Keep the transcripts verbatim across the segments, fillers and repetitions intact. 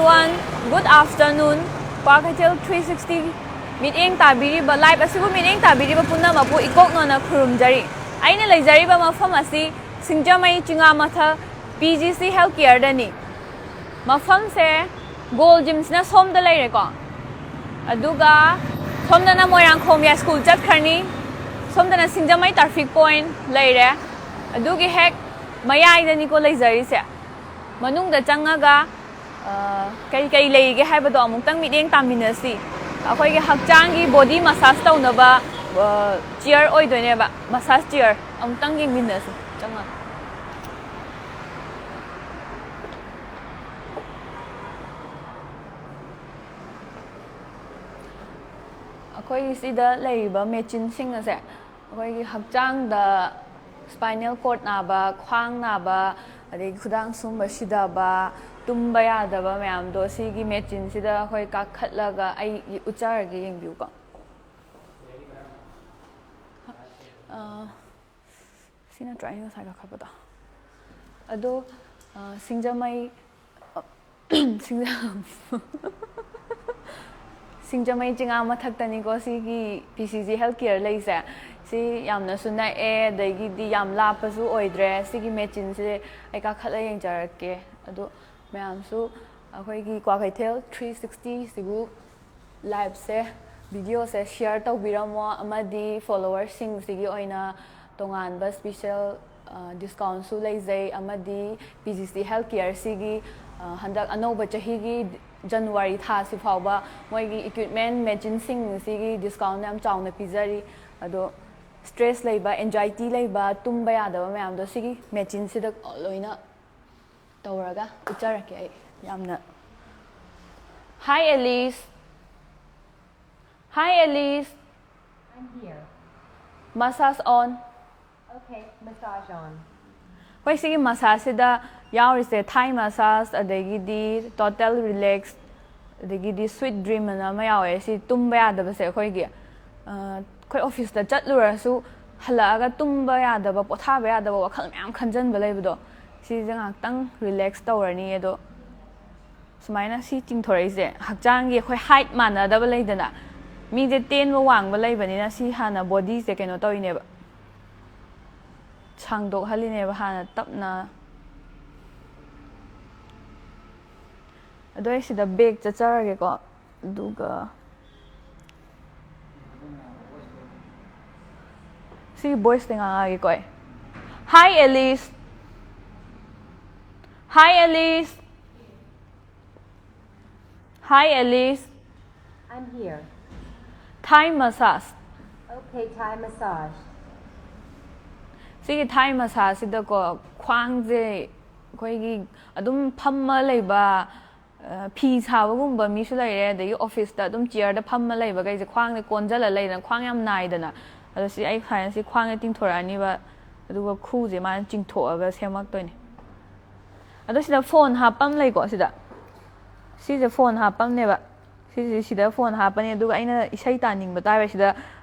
One, good afternoon. Kwakeithel three sixty ꯃꯤꯠꯌꯦꯡ ꯇꯥꯕꯤꯔꯤꯕ, live ꯑꯁꯤꯕꯨ ꯃꯤꯠꯌꯦꯡ ꯇꯥꯕꯤꯔꯤꯕ ꯄꯨꯝꯅꯃꯛꯄꯨ ꯏꯀꯣꯛꯅꯣꯅ ꯈꯨꯔꯨꯝꯖꯔꯤ꯫ ꯑꯩꯅ ꯂꯩꯖꯔꯤꯕ ꯃꯐꯝ ꯑꯁꯤ ꯁꯤꯡꯖꯃꯩ ꯆꯤꯉꯥ ꯃꯊꯛ P G C Health Careꯗꯅꯤ꯫ ꯃꯐꯝꯁꯦ ꯒꯣꯜ ꯖꯤꯝꯁꯤꯅ ꯁꯣꯝꯗ ꯂꯩꯔꯦꯀꯣ, ꯑꯗꯨꯒ ꯁꯣꯝꯗꯅ ꯃꯣꯏꯔꯥꯡꯈꯣꯝ ꯌꯥꯏꯁ꯭ꯀꯨꯜ ꯆꯠꯈ꯭ꯔꯅꯤ, ꯁꯣꯝꯗꯅ ꯁꯤꯡꯖꯃꯩ traffic point ꯂꯩꯔꯦ, ꯑꯗꯨꯒꯤ ꯍꯦꯛ ꯃꯌꯥꯏꯗꯅꯤꯀꯣ ꯂꯩꯖꯔꯤꯁꯦ꯫ ꯃꯅꯨꯡꯗ ꯆꯪꯉꯒ, ꯑ, ꯀꯔꯤ ꯀꯔꯤ ꯂꯩꯒꯦ ꯍꯥꯏꯕꯗꯣ ꯑꯃꯨꯛꯇꯪ ꯃꯤꯠꯌꯦꯡ ꯇꯥꯃꯤꯟꯅꯁꯤ꯫ ꯑꯩꯈꯣꯏꯒꯤ ꯍꯛꯆꯥꯡꯒꯤ body massage ꯇꯧꯅꯕ, ꯑ, chair ꯑꯣꯏꯗꯣꯏꯅꯦꯕ, massage chair꯫ ꯑꯃꯨꯛꯇꯪ ꯌꯦꯡꯃꯤꯟꯅꯁꯤ ꯆꯪꯉꯒ꯫ ꯑꯩꯈꯣꯏꯒꯤ ꯁꯤꯗ ꯂꯩꯔꯤꯕ ꯃꯦꯆꯤꯟꯁꯤꯡ ꯑꯁꯦ ꯑꯩꯈꯣꯏꯒꯤ ꯍꯛꯆꯥꯡꯗ spinal cord ꯅꯥꯕ, ꯈ꯭ꯋꯥꯡ ꯅꯥꯕ, ꯑꯗꯒꯤ ꯈꯨꯗꯥꯡ ꯁꯨꯝꯕ ꯁꯤꯗꯕ, ꯇꯨꯝꯕ ꯌꯥꯗꯕ ꯃꯌꯥꯝꯗꯣ ꯁꯤꯒꯤ ꯃꯦꯆꯤꯟꯁꯤꯗ ꯑꯩꯈꯣꯏ ꯀꯥꯈꯠꯂꯒ ꯑꯩ ꯎꯠꯆꯔꯒꯦ, ꯌꯦꯡꯕꯤꯌꯨꯀꯣ꯫ ꯑ, ꯁꯤ ꯅꯠꯇ꯭ꯔꯣ ꯑꯩꯅ ꯉꯁꯥꯏ ꯀꯥꯈꯠꯄꯗꯣ? ꯑꯗꯣ, ꯑ, ꯁꯤꯡꯖꯃꯩ, ꯑ, ꯁꯤꯡꯖ-, ꯁꯤꯡꯖꯃꯩ ꯆꯤꯉꯥ ꯃꯊꯛꯇꯅꯤꯀꯣ ꯁꯤꯒꯤ P C C Health Care ꯂꯩꯁꯦ꯫ ꯁꯤ ꯌꯥꯝꯅꯁꯨ ꯅꯛꯑꯦ, ꯑꯗꯒꯤꯗꯤ ꯌꯥꯝ ꯂꯥꯞꯄꯁꯨ ꯑꯣꯏꯗ꯭ꯔꯦ꯫ ꯁꯤꯒꯤ ꯃꯦꯆꯤꯟꯁꯦ ꯑꯩ ꯀꯥꯈꯠꯂ ꯌꯦꯡꯖꯔꯛꯀꯦ꯫ ꯑꯗꯣ ꯃꯌꯥꯝꯁꯨ ꯑꯩꯈꯣꯏꯒꯤ ꯀ꯭ꯋꯥꯀꯩꯊꯦꯜ three sixty ꯁꯤꯕꯨ liveꯁꯦ, videoꯁꯦ share ꯇꯧꯕꯤꯔꯝꯃꯣ, ꯑꯃꯗꯤ followerꯁꯤꯡꯁꯤꯒꯤ ꯑꯣꯏꯅ ꯇꯣꯉꯥꯟꯕ special, ꯑ, discountꯁꯨ ꯂꯩꯖꯩ, ꯑꯃꯗꯤ P G C Health Careꯁꯤꯒꯤ, ꯑ, ꯍꯟꯗꯛ ꯑꯅꯧꯕ ꯆꯍꯤꯒꯤ January ꯊꯥꯁꯤ ꯐꯥꯎꯕ ꯃꯣꯏꯒꯤ equipment machineꯁꯤꯡꯁꯤꯒꯤ discount ꯌꯥꯝ ꯆꯥꯎꯅ ꯄꯤꯖꯔꯤ꯫ ꯑꯗꯣ stress ꯂꯩꯕ, anxiety ꯂꯩꯕ, ꯇꯨꯝꯕ ꯌꯥꯗꯕ ꯃꯌꯥꯝꯗꯣ ꯁꯤꯒꯤ machineꯁꯤꯗ ꯂꯣꯏꯅ ꯇꯧꯔꯒ ꯎꯠꯆꯔꯛꯀꯦ ꯑꯩ ꯌꯥꯝꯅ꯫ Hi, Alice. Hi, Alice. I'm here. Massage on. Okay, massage on. ꯑꯩꯈꯣꯏ ꯁꯤꯒꯤ massageꯁꯤꯗ ꯌꯥꯎꯔꯤꯁꯦ Thai massage, ꯑꯗꯒꯤꯗꯤ total relax, ꯑꯗꯒꯤꯗꯤ sweet dream ꯑꯅ ꯑꯃ ꯌꯥꯎꯋꯦ꯫ ꯁꯤ ꯇꯨꯝꯕ ꯌꯥꯗꯕꯁꯦ ꯑꯩꯈꯣꯏꯒꯤ, ꯑ, ꯑꯩꯈꯣꯏ officeꯇ ꯆꯠꯂꯨꯔꯁꯨ ꯍꯜꯂꯛꯑꯒ ꯇꯨꯝꯕ ꯌꯥꯗꯕ, ꯄꯣꯊꯥꯕ ꯌꯥꯗꯕ, ꯋꯥꯈꯜ ꯃꯌꯥꯝ ꯈꯟꯖꯟꯕ ꯂꯩꯕꯗꯣ, ꯁꯤꯁꯦ ꯉꯥꯏꯍꯥꯛꯇꯪ relax ꯇꯧꯔꯅꯤ꯫ ꯑꯗꯣ ꯁꯨꯃꯥꯏꯅ ꯁꯤ ꯆꯤꯡꯊꯣꯔꯛꯏꯁꯦ ꯍꯛꯆꯥꯡꯒꯤ ꯑꯩꯈꯣꯏ ꯍꯥꯏꯠ ꯃꯥꯟꯅꯗꯕ ꯂꯩꯗꯅ, ꯃꯤꯁꯦ ꯇꯦꯟꯕ ꯋꯥꯡꯕ ꯂꯩꯕꯅꯤꯅ ꯁꯤ ꯍꯥꯟꯅ ꯕꯣꯗꯤꯁꯦ ꯀꯩꯅꯣ ꯇꯧꯔꯤꯅꯦꯕ, ꯁꯥꯡꯗꯣꯛꯍꯜꯂꯤꯅꯦꯕ ꯍꯥꯟꯅ ꯇꯞꯅ꯫ ꯑꯗꯣ ꯑꯩ ꯁꯤꯗ ꯕꯦꯛ ꯆꯠꯆꯔꯒꯦꯀꯣ, ꯑꯗꯨꯒ ꯁꯤ ꯚꯣꯏꯁꯇ ꯉꯥꯡꯉꯛꯑꯒꯦꯀꯣ ꯑꯩ꯫ Hi Alice. Hi Alice. Hi Alice. I'm here. Thai massage. Okay, Thai massage. ꯁꯤꯒꯤ ꯊꯥꯏ ꯃꯁꯥꯁꯤꯗꯀꯣ, ꯈ꯭ꯋꯥꯡꯁꯦ ꯑꯩꯈꯣꯏꯒꯤ ꯑꯗꯨꯝ ꯐꯝꯃ ꯂꯩꯕ, ꯑ, ꯐꯤ ꯁꯥꯕꯒꯨꯝꯕ ꯃꯤꯁꯨ ꯂꯩꯔꯦ, ꯑꯗꯒꯤ ꯑꯣꯐꯤꯁꯇ ꯑꯗꯨꯝ ꯆꯤꯌꯔꯗ ꯐꯝꯃ ꯂꯩꯕꯈꯩꯁꯦ ꯈ꯭ꯋꯥꯡꯁꯦ ꯀꯣꯟꯖꯜꯂ ꯂꯩꯗꯅ, ꯈ꯭ꯋꯥꯡ ꯌꯥꯝ ꯅꯥꯏꯗꯅ꯫ ꯑꯗꯣ ꯁꯤ ꯑꯩ ꯁꯨꯃꯥꯏꯅ ꯁꯤ ꯈ꯭ꯋꯥꯡꯁꯦ ꯇꯤꯡꯊꯣꯔꯛꯑꯅꯤꯕ, ꯑꯗꯨꯒ ꯈꯨꯁꯦ ꯃꯥꯅ ꯆꯤꯡꯊꯣꯛꯑꯒ ꯁꯦꯝꯃꯛꯇꯣꯏꯅꯦ꯫ ꯑꯗꯣ ꯁꯤꯗ ꯐꯣꯟ ꯍꯥꯞꯄꯝ ꯂꯩꯀꯣ, ꯁꯤꯗ, ꯁꯤꯁꯦ ꯐꯣꯟ ꯍꯥꯞꯄꯝꯅꯦꯕ꯫ ꯁꯤꯁꯦ ꯁꯤꯗ ꯐꯣꯟ ꯍꯥꯞꯄꯅꯤ, ꯑꯗꯨꯒ ꯑꯩꯅ ꯏꯁꯩ ꯇꯥꯅꯤꯡꯕ ꯇꯥꯔꯦ, ꯁꯤꯗ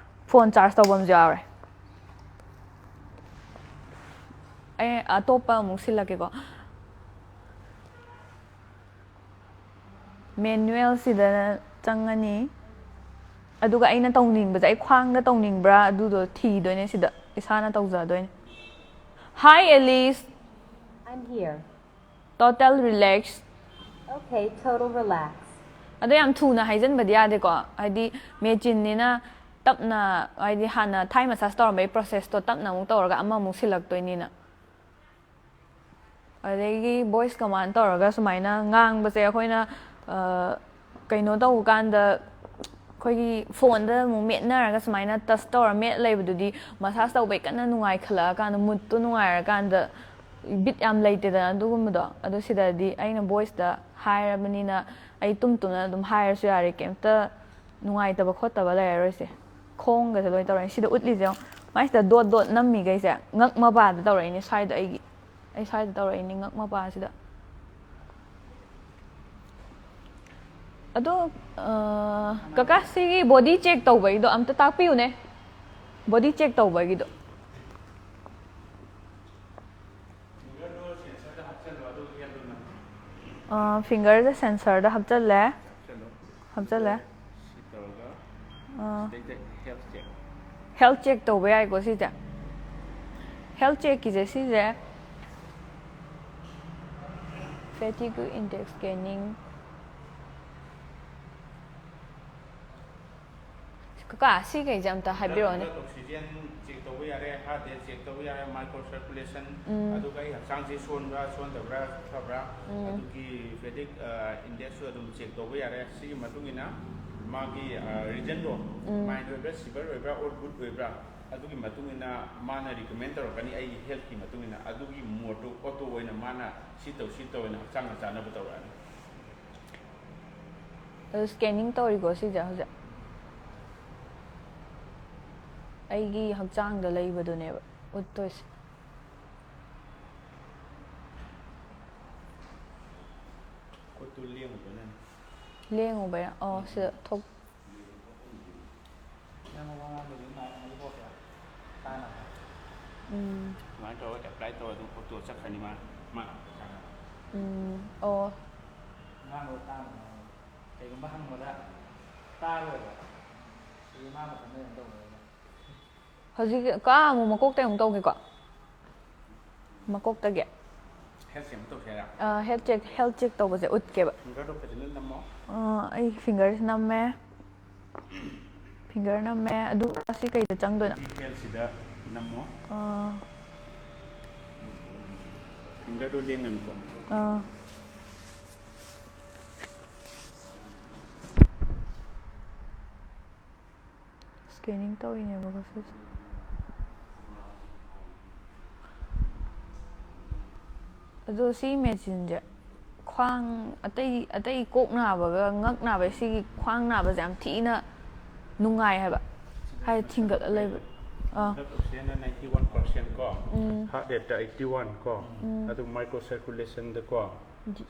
ꯐꯣꯟ ꯆꯥꯔꯖ ꯇꯧꯐꯝꯁꯨ ꯌꯥꯎꯔꯦ꯫ ꯑꯩ ꯑꯇꯣꯞꯄ ꯑꯃꯨꯛ ꯁꯤꯜꯂꯛꯀꯦꯀꯣ꯫ ꯃꯦꯅꯨꯋꯦꯜꯁꯤꯗ ꯆꯪꯉꯅꯤ, ꯑꯗꯨꯒ ꯑꯩꯅ ꯇꯧꯅꯤꯡꯕꯁꯦ, ꯑꯩ ꯈ꯭ꯋꯥꯡꯗ ꯇꯧꯅꯤꯡꯕ꯭ꯔꯥ ꯑꯗꯨꯗꯣ ꯊꯤꯗꯣꯏꯅꯦ ꯁꯤꯗ, ꯏꯁꯥꯅ ꯇꯧꯖꯗꯣꯏꯅꯦ꯫ Hi Alice. I'm here. Total relax. Okay, total relax. ꯑꯗꯣ ꯌꯥꯝ ꯊꯨꯅ ꯍꯥꯏꯖꯟꯕꯗꯤ ꯌꯥꯗꯦꯀꯣ, ꯍꯥꯏꯗꯤ ꯃꯦꯆꯤꯟꯅꯤꯅ ꯇꯞꯅ, ꯍꯥꯏꯗꯤ ꯍꯥꯟꯅ ꯊꯥꯏ ꯃꯁꯥꯁ ꯇꯧꯔꯝꯕꯒꯤ ꯄ꯭ꯔꯣꯁꯦꯁꯇꯣ ꯇꯞꯅ ꯑꯃꯨꯛ ꯇꯧꯔꯒ ꯑꯃꯃꯨꯛ ꯁꯤꯜꯂꯛꯇꯣꯏꯅꯤꯅ꯫ ꯑꯗꯒꯤ ꯚꯣꯏꯁ ꯀꯃꯥꯟ ꯇꯧꯔꯒ ꯁꯨꯃꯥꯏꯅ ꯉꯥꯡꯕꯁꯦ ꯑꯩꯈꯣꯏꯅ, ꯑ, ꯀꯩꯅꯣ ꯇꯧꯕ ꯀꯥꯟꯗ, ꯑꯩꯈꯣꯏꯒꯤ ꯐꯣꯟꯗ ꯑꯃꯨꯛ ꯃꯦꯠꯅꯔꯒ ꯁꯨꯃꯥꯏꯅ ꯇꯁ ꯇꯧꯔ ꯃꯦꯠ ꯂꯩꯕꯗꯨꯗꯤ ꯃꯁꯥꯁ ꯇꯧꯕꯩ ꯀꯟꯅ ꯅꯨꯡꯉꯥꯏꯈꯠꯂꯛꯑꯀꯥꯟꯗ, ꯃꯨꯠꯇꯣ ꯅꯨꯡꯉꯥꯏꯔꯀꯥꯟꯗ ꯕꯤꯠ ꯌꯥꯝ ꯂꯩꯇꯦꯗꯅ ꯑꯗꯨꯒꯨꯝꯕꯗꯣ꯫ ꯑꯗꯣ ꯁꯤꯗꯗꯤ ꯑꯩꯅ ꯚꯣꯏꯁꯇ ꯍꯥꯏꯔꯕꯅꯤꯅ ꯑꯩ ꯇꯨꯝ ꯇꯨꯝꯅ ꯑꯗꯨꯝ ꯍꯥꯏꯔꯁꯨ ꯌꯥꯔꯦ, ꯀꯩꯝꯇ ꯅꯨꯡꯉꯥꯏꯇꯕ ꯈꯣꯠꯇꯕ ꯂꯩꯔꯔꯣꯏꯁꯦ꯫ ꯈꯣꯡꯒꯁꯦ ꯂꯣꯏ ꯇꯧꯔꯛꯏꯅꯦ꯫ ꯁꯤꯗ ꯎꯠꯂꯤꯁꯦ ꯌꯦꯡꯉꯣ꯫ ꯃꯥꯏꯁꯤꯗ ꯗꯣꯠ ꯗꯣꯠ ꯅꯝꯃꯤꯈꯩꯁꯦ ꯉꯛ ꯃꯄꯥꯗ ꯇꯧꯔꯛꯏꯅꯦ, ꯁ꯭ꯋꯥꯏꯗ ꯑꯩꯒꯤ꯫ ꯑꯩ ꯁ꯭ꯋꯥꯏꯗ ꯇꯧꯔꯛꯏꯅꯦ, ꯉꯛ ꯃꯄꯥꯁꯤꯗ꯫ ꯑꯗꯣ, ꯑ, ꯀꯀꯥ, ꯁꯤꯒꯤ ꯕꯣꯗꯤ ꯆꯦꯛ ꯇꯧꯕꯒꯤꯗꯣ ꯑꯝꯇ ꯇꯥꯛꯄꯤꯌꯨꯅꯦ꯫ Body check ꯇꯧꯕꯒꯤꯗꯣ꯫ ꯒꯨꯒꯜꯗꯣ ꯁꯦꯟꯁꯔꯗ ꯍꯥꯞꯆꯜꯂꯣ, ꯑꯗꯨ ꯑꯦꯞꯇꯣ ꯅꯝꯃꯣ꯫ ꯐꯤꯡꯒꯔꯁꯦ ꯁꯦꯟꯁꯔꯗ ꯍꯥꯞꯆꯜꯂꯦ꯫ ꯍꯥꯞꯆꯜꯂꯦ꯫ ꯁꯤ ꯇꯧꯔꯒ ꯑꯥ꯫ ꯁꯤꯗꯩꯗ ꯍꯦꯜꯊ ꯆꯦꯛ꯫ ꯍꯦꯜꯊ ꯆꯦꯛ ꯇꯧꯕ ꯌꯥꯏꯀꯣ ꯁꯤꯁꯦ? ꯍꯦꯜꯊ ꯆꯦꯛꯀꯤꯁꯦ ꯁꯤꯁꯦ, fatigue index scanning꯫ ꯀꯀꯥ, ꯁꯤꯈꯩꯁꯦ ꯑꯝꯇ ꯍꯥꯏꯕꯤꯔꯛꯑꯣꯅꯦ꯫ Blood oxygen check ꯇꯧꯕ ꯌꯥꯔꯦ, heart rate check ꯇꯧꯕ ꯌꯥꯔꯦ, micro circulation, ꯎꯝ꯫ ꯑꯗꯨꯒ ꯑꯩ ꯍꯛꯆꯥꯡꯁꯦ ꯁꯣꯟꯕ꯭ꯔꯥ ꯁꯣꯟꯗꯕ꯭ꯔꯥ ꯐꯕ꯭ꯔꯥ, ꯎꯝ꯫ ꯑꯗꯨꯒꯤ fatigue index ꯁꯨ ꯑꯗꯨꯝ check ꯇꯧꯕ ꯌꯥꯔꯦ꯫ ꯁꯤꯒꯤ ꯃꯇꯨꯡ ꯏꯟꯅ ꯃꯥꯒꯤ ꯔꯤꯖꯟꯗꯣ, ꯎꯝ꯫ Mild ꯑꯣꯏꯕ꯭ꯔꯥ, severe ꯑꯣꯏꯕ꯭ꯔꯥ, or good ꯑꯣꯏꯕ꯭ꯔꯥ, ꯑꯗꯨꯒꯤ ꯃꯇꯨꯡ ꯏꯟꯅ ꯃꯥꯅ recommend ꯇꯧꯔꯛꯀꯅꯤ, ꯑꯩꯒꯤ ꯍꯦꯜꯊꯀꯤ ꯃꯇꯨꯡ ꯏꯟꯅ꯫ ꯑꯗꯨꯒꯤ ꯃꯣꯠꯇꯣ ꯑꯣꯇꯣ ꯑꯣꯏꯅ ꯃꯥꯅ ꯁꯤ ꯇꯧ ꯁꯤ ꯇꯧ ꯍꯥꯏꯅ ꯍꯛꯆꯥꯡꯒ ꯆꯥꯟꯅꯕ ꯇꯧꯔꯛꯑꯅꯤ꯫ ꯑꯗꯨ scanning ꯇꯧꯔꯤꯀꯣ ꯁꯤꯁꯦ ꯍꯧꯖꯤꯛ? ꯑꯩꯒꯤ ꯍꯛꯆꯥꯡꯗ ꯂꯩꯕꯗꯨꯅꯦꯕ ꯎꯠꯇꯣꯏꯁꯦ꯫ ꯈꯨꯠꯇꯨ ꯂꯦꯡꯉꯨꯕꯅꯅꯤ꯫ ꯂꯦꯡꯉꯨꯕꯩꯔꯥ? ꯑꯣ, ꯎꯝ, ꯁꯤꯗ ꯎꯝ꯫ ꯊꯣꯛ- ꯅꯪ ꯋꯥ ꯉꯥꯡꯕꯗꯤ ꯃꯥꯏꯛ ꯑꯃꯗꯤ ꯄꯣꯛꯈ꯭ꯔꯦ꯫ ꯇꯥꯅꯕ꯫ ꯎꯝ꯫ ꯑꯗꯨꯃꯥꯏꯅ ꯇꯧꯔꯒ apply ꯇꯧꯔ ꯑꯗꯨꯝ ꯑꯣꯇꯣ ꯆꯠꯈ꯭ꯔꯅꯤ ꯃꯥ, ꯃꯥ ꯇꯥꯅꯕ꯫ ꯎꯝ꯫ ꯑꯣ꯫ ꯉꯥꯡꯕꯗꯣ ꯇꯥꯅꯕ꯫ ꯀꯩꯒꯨꯝꯕ ꯍꯪꯕꯗ ꯇꯥꯔꯣꯏꯕ꯫ ꯑꯗꯨ ꯃꯥ ꯃꯊꯟꯇ ꯀꯩꯅꯣ ꯇꯧꯕꯅꯦꯕ꯫ ꯍꯧꯖꯤꯛ ꯀꯥ ꯑꯃꯨꯛ ꯃꯀꯣꯛꯇꯩ ꯑꯃꯨꯛ ꯇꯧꯒꯦꯀꯣ꯫ ꯃꯀꯣꯛꯇꯒꯤ꯫ ꯍꯦꯜꯊ ꯆꯦꯛ ꯑꯃꯨꯛ ꯇꯧꯁꯦ ꯍꯥꯏꯔ? ꯑ, ꯍꯦꯜꯊ ꯆꯦꯛ, ꯍꯦꯜꯊ ꯆꯦꯛ ꯇꯧꯕꯁꯦ ꯎꯠꯀꯦꯕ꯫ ꯐꯤꯡꯒꯔꯗꯣ ꯐꯖꯅ ꯅꯝꯃꯣ꯫ ꯑ, ꯑꯩ ꯐꯤꯡꯒꯔꯁꯦ ꯅꯝꯃꯦ꯫ ꯐꯤꯡꯒꯔ ꯅꯝꯃꯦ꯫ ꯑꯗꯨꯒ ꯁꯤ ꯀꯩꯗ ꯆꯪꯗꯣꯏꯅꯣ? ꯗꯤꯇꯦꯜꯁꯤꯗ ꯅꯝꯃꯣ꯫ ꯑ, ꯐꯤꯡꯒꯔꯗꯣ ꯂꯦꯡꯒꯅꯨꯀꯣ꯫ ꯑ꯫ ꯁ꯭ꯀꯦꯅꯤꯡ ꯇꯧꯔꯤꯅꯦꯕꯀꯣ ꯁꯤꯁꯦ꯫ ꯑꯗꯣ ꯁꯤ ꯃꯦꯆꯤꯟꯁꯦ ꯈ꯭ꯋꯥꯡ, ꯑꯇꯩ, ꯑꯇꯩ ꯀꯣꯛ ꯅꯥꯕꯒ ꯉꯛ ꯅꯥꯕꯒ ꯁꯤꯒꯤ ꯈ꯭ꯋꯥꯡ ꯅꯥꯕꯁꯦ ꯌꯥꯝ ꯊꯤꯅ ꯅꯨꯡꯉꯥꯏ ꯍꯥꯏꯕ꯫ ꯍꯥꯏꯗꯤ ꯊꯤꯡꯒꯠꯂ ꯂꯩꯕ꯫ ꯑꯥ꯫ Blood oxygen ꯅ ninety one percent ꯀꯣ, ꯎꯝ꯫ Heart rate ꯇ eighty one ꯀꯣ, ꯎꯝ꯫ ꯑꯗꯨ micro circulation ꯗꯀꯣ,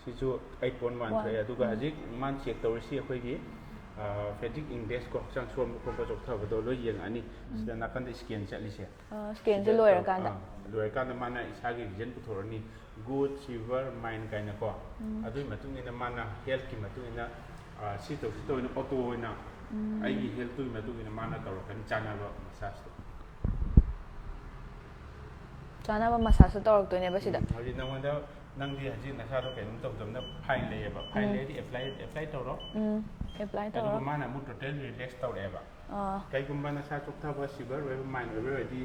ꯁꯤꯁꯨ eight point one ꯊꯣꯛꯑꯦ꯫ ꯑꯗꯨꯒ ꯎꯝ꯫ ꯍꯧꯖꯤꯛ ꯃꯥꯅ ꯆꯦꯛ ꯇꯧꯔꯤꯁꯤ ꯑꯩꯈꯣꯏꯒꯤ ꯐꯦꯇꯤꯛ ꯏꯟꯗꯦꯛꯁ ꯀꯣ, ꯍꯛꯆꯥꯡ ꯁꯣꯟꯕ ꯈꯣꯠꯄ ꯆꯣꯛꯊꯕꯗꯣ ꯂꯣꯏ ꯌꯦꯡꯉꯛꯑꯅꯤ꯫ ꯁꯤꯗ ꯅꯥꯀꯟꯗ ꯁ꯭ꯀꯦꯟ ꯆꯠꯂꯤꯁꯦ꯫ ꯁ꯭ꯀꯦꯟꯁꯦ ꯁꯤꯗ, ꯂꯣꯏꯔꯀꯥꯟꯗ꯫ ꯑꯥ, ꯂꯣꯏꯔꯀꯥꯟꯗ ꯃꯥꯅ ꯏꯁꯥꯒꯤ ꯔꯤꯖꯟ ꯄꯨꯊꯣꯔꯛꯑꯅꯤ꯫ ꯒꯨꯗ, ꯁꯤꯜꯚꯔ, ꯃꯥꯏꯟ ꯀꯥꯏꯅꯀꯣ꯫ ꯑꯗꯨꯒꯤ ꯃꯇꯨꯡ ꯏꯟꯅ ꯃꯥꯅ ꯍꯦꯜꯠꯀꯤ ꯃꯇꯨꯡ ꯏꯟꯅ, ꯑꯥ, ꯁꯤ ꯇꯧ, ꯁꯤ ꯇꯧꯅ ꯑꯣꯇꯣ ꯑꯣꯏꯅ ꯑꯩꯒꯤ ꯍꯦꯜꯠꯇꯨꯒꯤ ꯃꯇꯨꯡ ꯏꯟꯅ ꯃꯥꯅ ꯇꯧꯔꯛꯀꯅꯤ ꯆꯥꯅꯕ ꯃꯁꯥꯁꯇꯣ꯫ ꯆꯥꯅꯕ ꯃꯁꯥꯁꯁꯨ ꯇꯧꯔꯛꯇꯣꯏꯅꯦꯕ ꯁꯤꯗ꯫ ꯎꯝ, ꯍꯧꯖꯤꯛ ꯅꯉꯣꯟꯗ, ꯅꯪꯗꯤ ꯍꯧꯖꯤꯛ ꯅꯁꯥꯗꯣ ꯀꯩꯅꯣꯝ ꯇꯧꯗꯕꯅ ꯐꯥꯏꯟ ꯂꯩꯌꯦꯕ꯫ ꯐꯥꯏꯟ ꯂꯩꯔꯗꯤ ꯑꯦꯄ꯭ꯂꯥꯏ, ꯑꯦꯄ꯭ꯂꯥꯏ ꯇꯧꯔꯣ꯫ ꯎꯝ, ꯑꯦꯄ꯭ꯂꯥꯏ ꯑꯗꯨꯒ ꯇꯧꯔꯣ꯫ ꯃꯥꯅ ꯑꯃꯨꯛ ꯇꯣꯇꯦꯜ ꯔꯤꯂꯦꯛꯁ ꯇꯧꯔꯛꯑꯦꯕ꯫ ꯑꯥ, ꯀꯩꯒꯨꯝꯕ ꯅꯁꯥ ꯆꯣꯛꯊꯕ, ꯁꯤꯚꯔ ꯑꯣꯏꯕ, ꯃꯥꯏꯟ ꯑꯣꯏꯕ ꯑꯣꯏꯔꯗꯤ,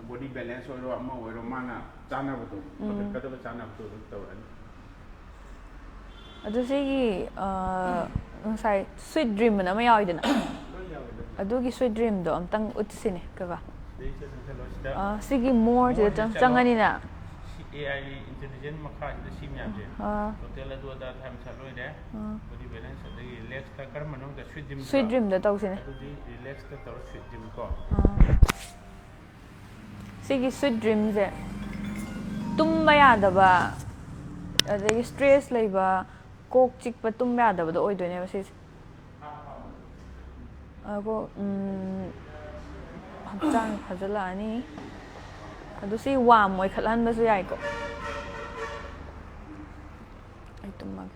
ꯕꯣꯗꯤ ꯕꯦꯂꯦꯟꯁ ꯑꯣꯏꯔꯣ, ꯑꯃ ꯑꯣꯏꯔꯣ, ꯃꯥꯅ ꯆꯥꯅꯕꯗꯣ, ꯄꯨꯈꯠꯀꯗꯕ ꯆꯥꯅꯕꯗꯣ ꯑꯗꯨꯝ ꯇꯧꯔꯛꯑꯅꯤ꯫ ꯑꯗꯨ ꯁꯤꯒꯤ, ꯑꯥ, ꯉꯁꯥꯏ ꯁ꯭ꯋꯤꯠ ꯗ꯭ꯔꯤꯝ ꯑꯅ ꯑꯃ ꯌꯥꯎꯋꯤꯗꯅ, ꯂꯣꯏ ꯌꯥꯎꯋꯦ ꯑꯗꯨꯝ꯫ ꯑꯗꯨꯒꯤ ꯁ꯭ꯋꯤꯠ ꯗ꯭ꯔꯤꯝꯗꯣ ꯑꯝꯇꯪ ꯎꯠꯁꯤꯅꯦ ꯀꯀꯥ꯫ ꯁꯤꯗꯩꯁꯤꯗ ꯆꯪꯁꯜꯂꯣ, ꯁꯤꯗ ꯑꯥ, ꯁꯤꯒꯤ ꯃꯣꯔꯁꯤꯗ ꯃꯣꯔꯁꯤꯗ ꯆꯪ- ꯆꯪꯉꯣ꯫ ꯆꯪꯉꯅꯤꯅ꯫ ꯁꯤ ꯑꯦ ꯑꯥꯏ ꯏꯟꯇꯦꯂꯤꯖꯦꯟ ꯃꯈꯥꯁꯤꯗ ꯁꯤ ꯃꯌꯥꯝꯁꯦ꯫ ꯑꯥ, ꯇꯣꯇꯦꯜ ꯑꯗꯨ ꯑꯗꯥ ꯊꯝꯁꯜ ꯂꯣꯏꯔꯦ꯫ ꯑꯥ꯫ ꯕꯣꯗꯤ ꯕꯦꯂꯦꯟꯁ ꯑꯗꯒꯤ ꯔꯤꯂꯦꯛꯁꯇ ꯀꯔꯝꯕꯅꯣ ꯈꯪꯗꯦ, ꯁ꯭ꯋꯤꯠ ꯗ꯭ꯔꯤꯝ꯫ ꯁ꯭ꯋꯤꯠ ꯗ꯭ꯔꯤꯝꯗ ꯇꯧꯁꯤꯅꯦ꯫ ꯑꯗꯨꯗꯤ ꯔꯤꯂꯦꯛꯁꯇ ꯇꯧꯔ ꯁ꯭ꯋꯤꯠ ꯗ꯭ꯔꯤꯝ ꯀꯣ꯫ ꯑꯥ꯫ ꯁꯤꯒꯤ ꯁ꯭ꯋꯤꯠ ꯗ꯭ꯔꯤꯝꯁꯦ ꯇꯨꯝꯕ ꯌꯥꯗꯕ, ꯑꯗꯒꯤ ꯁ꯭ꯇ꯭ꯔꯦꯁ ꯂꯩꯕ, ꯀꯣꯛ ꯆꯤꯛꯄ, ꯇꯨꯝꯕ ꯌꯥꯗꯕꯗꯣ ꯑꯣꯏꯗꯣꯏꯅꯦꯕ ꯁꯤꯁꯦ꯫ ꯑꯗꯣ, ꯎꯝ, ꯍꯛꯆꯥꯡ ꯐꯖꯜꯂꯛꯑꯅꯤ꯫ ꯑꯗꯨ ꯁꯤ ꯋꯥꯔꯝ ꯑꯣꯏꯈꯠꯍꯟꯕꯁꯨ ꯌꯥꯏꯀꯣ꯫ ꯑꯩ ꯇꯨꯝꯃꯒꯦ꯫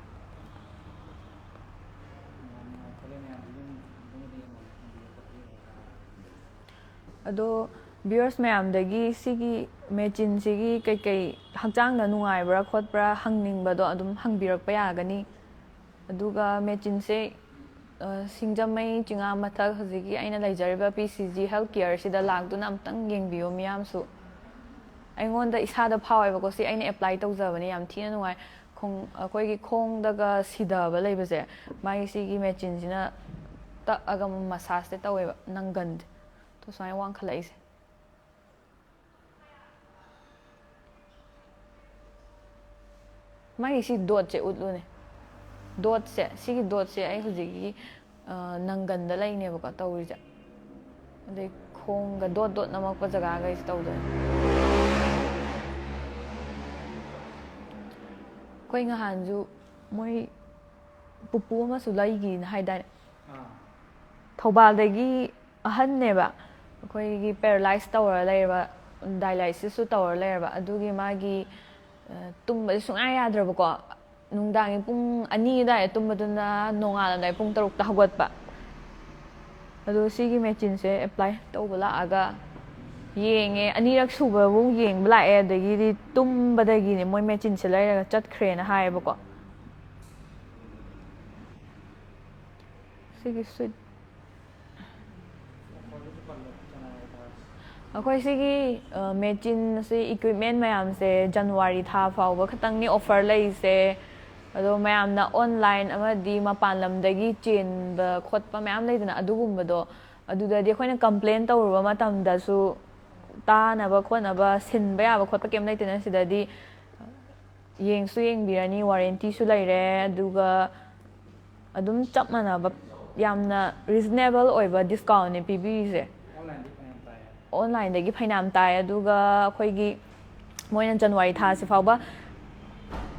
ꯑꯗꯣ ꯚ꯭ꯌꯨꯋꯔꯁ ꯃꯌꯥꯝꯗꯒꯤ ꯁꯤꯒꯤ ꯃꯦꯆꯤꯟꯁꯤꯒꯤ ꯀꯩꯀꯩ ꯍꯛꯆꯥꯡꯗ ꯅꯨꯡꯉꯥꯏꯕ꯭ꯔꯥ ꯈꯣꯠꯄ꯭ꯔꯥ ꯍꯪꯅꯤꯡꯕꯗꯣ ꯑꯗꯨꯝ ꯍꯪꯕꯤꯔꯛꯄ ꯌꯥꯒꯅꯤ꯫ ꯑꯗꯨꯒ ꯃꯦꯆꯤꯟꯁꯦ, ꯑ, ꯁꯤꯡꯖꯃꯩ ꯆꯤꯉꯥ ꯃꯊꯛ ꯍꯧꯖꯤꯛꯀꯤ ꯑꯩꯅ ꯂꯩꯖꯔꯤꯕ ꯄꯤ ꯁꯤ ꯖꯤ ꯍꯦꯜꯊ ꯀꯤꯌꯔꯁꯤꯗ ꯂꯥꯛꯇꯨꯅ ꯑꯝꯇꯪ ꯌꯦꯡꯕꯤꯌꯣ ꯃꯤꯌꯥꯝꯁꯨ꯫ ꯑꯩꯉꯣꯟꯗ ꯏꯁꯥꯗ ꯐꯥꯎꯋꯦꯕꯀꯣ, ꯁꯤ ꯑꯩꯅ ꯑꯦꯄ꯭ꯂꯥꯏ ꯇꯧꯖꯕꯅꯦ, ꯌꯥꯝ ꯊꯤꯅ ꯅꯨꯡꯉꯥꯏ꯫ ꯈꯣꯡ-, ꯑꯩꯈꯣꯏꯒꯤ ꯈꯣꯡꯗꯒ ꯁꯤꯗꯕ ꯂꯩꯕꯁꯦ, ꯃꯥꯒꯤ ꯁꯤꯒꯤ ꯃꯦꯆꯤꯟꯁꯤꯅ ꯇꯛꯑꯒ ꯃꯁꯥꯁꯁꯦ ꯇꯧꯋꯦꯕ, ꯅꯪꯒꯟꯁꯦ꯫ ꯑꯗꯣ ꯁꯨꯃꯥꯏꯅ ꯋꯥꯡꯈꯠꯂꯛꯏꯁꯦ꯫ ꯃꯥꯒꯤ ꯁꯤ ꯗꯣꯠꯁꯦ ꯎꯠꯂꯨꯅꯦ꯫ ꯗꯣꯠꯁꯦ, ꯁꯤꯒꯤ ꯗꯣꯠꯁꯦ ꯑꯩ ꯍꯧꯖꯤꯛꯀꯤ, ꯑ, ꯅꯪꯒꯟꯗ ꯂꯩꯅꯦꯕꯀꯣ ꯇꯧꯔꯤꯁꯦ꯫ ꯑꯗꯩ ꯈꯣꯡꯒ ꯗꯣꯠ ꯗꯣꯠ ꯅꯝꯃꯛꯄ ꯖꯒꯥꯈꯩꯁꯦ ꯇꯧꯗꯣꯏꯅꯦ꯫ ꯑꯩꯈꯣꯏ ꯅꯍꯥꯟꯁꯨ ꯃꯣꯏ ꯄꯨꯄꯨ ꯑꯃꯁꯨ ꯂꯩꯒꯤꯅ ꯍꯥꯏꯗꯥꯏꯅꯦ? ꯊꯧꯕꯥꯜꯗꯒꯤ ꯑꯍꯟꯅꯦꯕ, ꯑꯩꯈꯣꯏꯒꯤ ꯄꯦꯔꯥꯂꯥꯏꯁ ꯇꯧꯔ ꯂꯩꯔꯕ, ꯗꯥꯏꯂꯥꯏꯁꯤꯁꯁꯨ ꯇꯧꯔ ꯂꯩꯔꯕ, ꯑꯗꯨꯒꯤ ꯃꯥꯒꯤ ꯑ, ꯇꯨꯝꯕꯁꯦ ꯁꯨꯡꯌꯥ ꯌꯥꯗ꯭ꯔꯕꯀꯣ꯫ ꯅꯨꯡꯗꯥꯡꯒꯤ ꯄꯨꯡ ꯑꯅꯤ ꯑꯗꯨꯋꯥꯏꯗ ꯇꯨꯝꯕꯗꯨꯅ ꯅꯣꯡꯉꯥꯜꯂꯝꯗꯥꯏ ꯄꯨꯡ ꯇꯔꯨꯛꯇ ꯍꯧꯒꯠꯄ꯫ ꯑꯗꯣ ꯁꯤꯒꯤ ꯃꯦꯆꯤꯟꯁꯦ ꯑꯦꯄ꯭ꯂꯥꯏ ꯇꯧꯕ ꯂꯥꯛꯑꯒ ꯌꯦꯡꯉꯦ, ꯑꯅꯤꯔꯛ ꯁꯨꯕꯕꯨ ꯌꯦꯡꯕ ꯂꯥꯛꯑꯦ, ꯑꯗꯒꯤꯗꯤ ꯇꯨꯝꯕꯗꯒꯤꯅꯦ ꯃꯣꯏ ꯃꯦꯆꯤꯟꯁꯦ ꯂꯩꯔꯒ ꯆꯠꯈ꯭ꯔꯦꯅ ꯍꯥꯏꯌꯦꯕꯀꯣ꯫ ꯁꯤꯒꯤ ꯁ꯭ꯋꯤꯠ ꯑꯩꯈꯣꯏ ꯁꯤꯒꯤ ꯃꯦꯆꯤꯟ ꯑꯁꯤ, ꯏꯀ꯭ꯋꯤꯞꯃꯦꯟ ꯃꯌꯥꯝꯁꯦ ꯖꯅꯋꯥꯔꯤ ꯊꯥ ꯐꯥꯎꯕ ꯈꯛꯇꯪꯅꯤ ꯑꯣꯐꯔ ꯂꯩꯔꯤꯁꯦ꯫ ꯑꯗꯣ ꯃꯌꯥꯝꯅ ꯑꯣꯟꯂꯥꯏꯟ ꯑꯃꯗꯤ ꯃꯄꯥꯟ ꯂꯝꯗꯒꯤ ꯆꯦꯟꯕ ꯈꯣꯠꯄ ꯃꯌꯥꯝ ꯂꯩꯗꯅ, ꯑꯗꯨꯒꯨꯝꯕꯗꯣ, ꯑꯗꯨꯗꯗꯤ ꯑꯩꯈꯣꯏꯅ ꯀꯝꯄ꯭ꯂꯦꯟ ꯇꯧꯔꯨꯕ ꯃꯇꯝꯗꯁꯨ ꯇꯥꯅꯕ ꯈꯣꯠꯅꯕ ꯁꯤꯟꯕ ꯌꯥꯕ ꯈꯣꯠꯄ ꯀꯩꯝ ꯂꯩꯇꯦꯅ꯫ ꯁꯤꯗꯗꯤ ꯌꯦꯡꯁꯨ ꯌꯦꯡꯕꯤꯔꯅꯤ, ꯋꯥꯔꯦꯟꯇꯤꯁꯨ ꯂꯩꯔꯦ, ꯑꯗꯨꯒ ꯑꯗꯨꯝ ꯆꯞ ꯃꯥꯟꯅꯕ, ꯌꯥꯝꯅ ꯔꯤꯖꯅꯦꯕꯜ ꯑꯣꯏꯕ ꯗꯤꯁꯀꯥꯎꯟꯅꯦ ꯄꯤꯕꯤꯔꯤꯁꯦ꯫ ꯑꯣꯟꯂꯥꯏꯟꯗꯒꯤ ꯐꯩꯅꯥꯝ ꯇꯥꯏ, ꯑꯗꯨꯒ ꯑꯩꯈꯣꯏꯒꯤ ꯃꯣꯏꯅ ꯖꯅꯋꯥꯔꯤ ꯊꯥꯁꯤ ꯐꯥꯎꯕ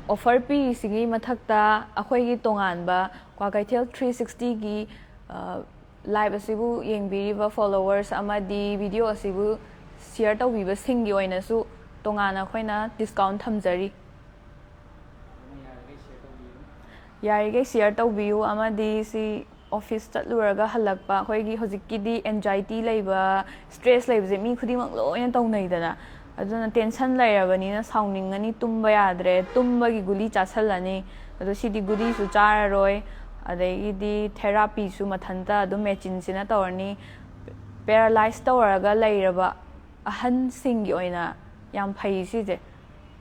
ꯑꯣꯐꯔ ꯄꯤꯔꯤꯁꯤꯒꯤ ꯃꯊꯛꯇ ꯑꯩꯈꯣꯏꯒꯤ ꯇꯣꯉꯥꯟꯕ ꯀ꯭ꯋꯥꯀꯩꯊꯦꯜ ꯊ꯭ꯔꯤ ꯁꯤꯛꯁꯇꯤꯒꯤ ꯂꯥꯏꯚ ꯑꯁꯤꯕꯨ ꯌꯦꯡꯕꯤꯔꯤꯕ ꯐꯣꯂꯣꯋꯔꯁ ꯑꯃꯗꯤ ꯚꯤꯗꯤꯑꯣ ꯑꯁꯤꯕꯨ ꯁꯤꯌꯔ ꯇꯧꯕꯤꯕꯁꯤꯡꯒꯤ ꯑꯣꯏꯅꯁꯨ ꯇꯣꯉꯥꯟꯅ ꯑꯩꯈꯣꯏꯅ ꯗꯤꯁꯀꯥꯎꯟ ꯊꯝꯖꯔꯤ꯫ ꯌꯥꯔꯤꯈꯩ ꯁꯤꯌꯔ ꯇꯧꯕꯤꯌꯨ, ꯑꯃꯗꯤ ꯁꯤ ꯑꯣꯐꯤꯁ ꯆꯠꯂꯨꯔꯒ ꯍꯜꯂꯛꯄ, ꯑꯩꯈꯣꯏꯒꯤ ꯍꯧꯖꯤꯛꯀꯤꯗꯤ ꯑꯦꯟꯖꯥꯏꯇꯤ ꯂꯩꯕ, ꯁ꯭ꯇ꯭ꯔꯦꯁ ꯂꯩꯕꯁꯦ ꯃꯤ ꯈꯨꯗꯤꯡꯃꯛ ꯂꯣꯏꯅ ꯇꯧꯅꯩꯗꯅ꯫ ꯑꯗꯨꯅ ꯇꯦꯟꯁꯟ ꯂꯩꯔꯕꯅꯤꯅ ꯁꯥꯎꯅꯤꯡꯉꯅꯤ, ꯇꯨꯝꯕ ꯌꯥꯗ꯭ꯔꯦ, ꯇꯨꯝꯕꯒꯤ ꯒꯨꯂꯤ ꯆꯥꯁꯜꯂꯅꯤ꯫ ꯑꯗꯣ ꯁꯤꯗꯤ ꯒꯨꯂꯤꯁꯨ ꯆꯥꯔꯔꯣꯏ, ꯑꯗꯒꯤꯗꯤ ꯊꯦꯔꯥꯄꯤꯁꯨ ꯃꯊꯟꯇ ꯑꯗꯨꯝ ꯃꯦꯆꯤꯟꯁꯤꯅ ꯇꯧꯔꯅꯤ꯫ ꯄꯦꯔꯥꯂꯥꯏꯁ ꯇꯧꯔꯒ ꯂꯩꯔꯕ ꯑꯍꯟꯁꯤꯡꯒꯤ ꯑꯣꯏꯅ ꯌꯥꯝ ꯐꯩ ꯁꯤꯁꯦ꯫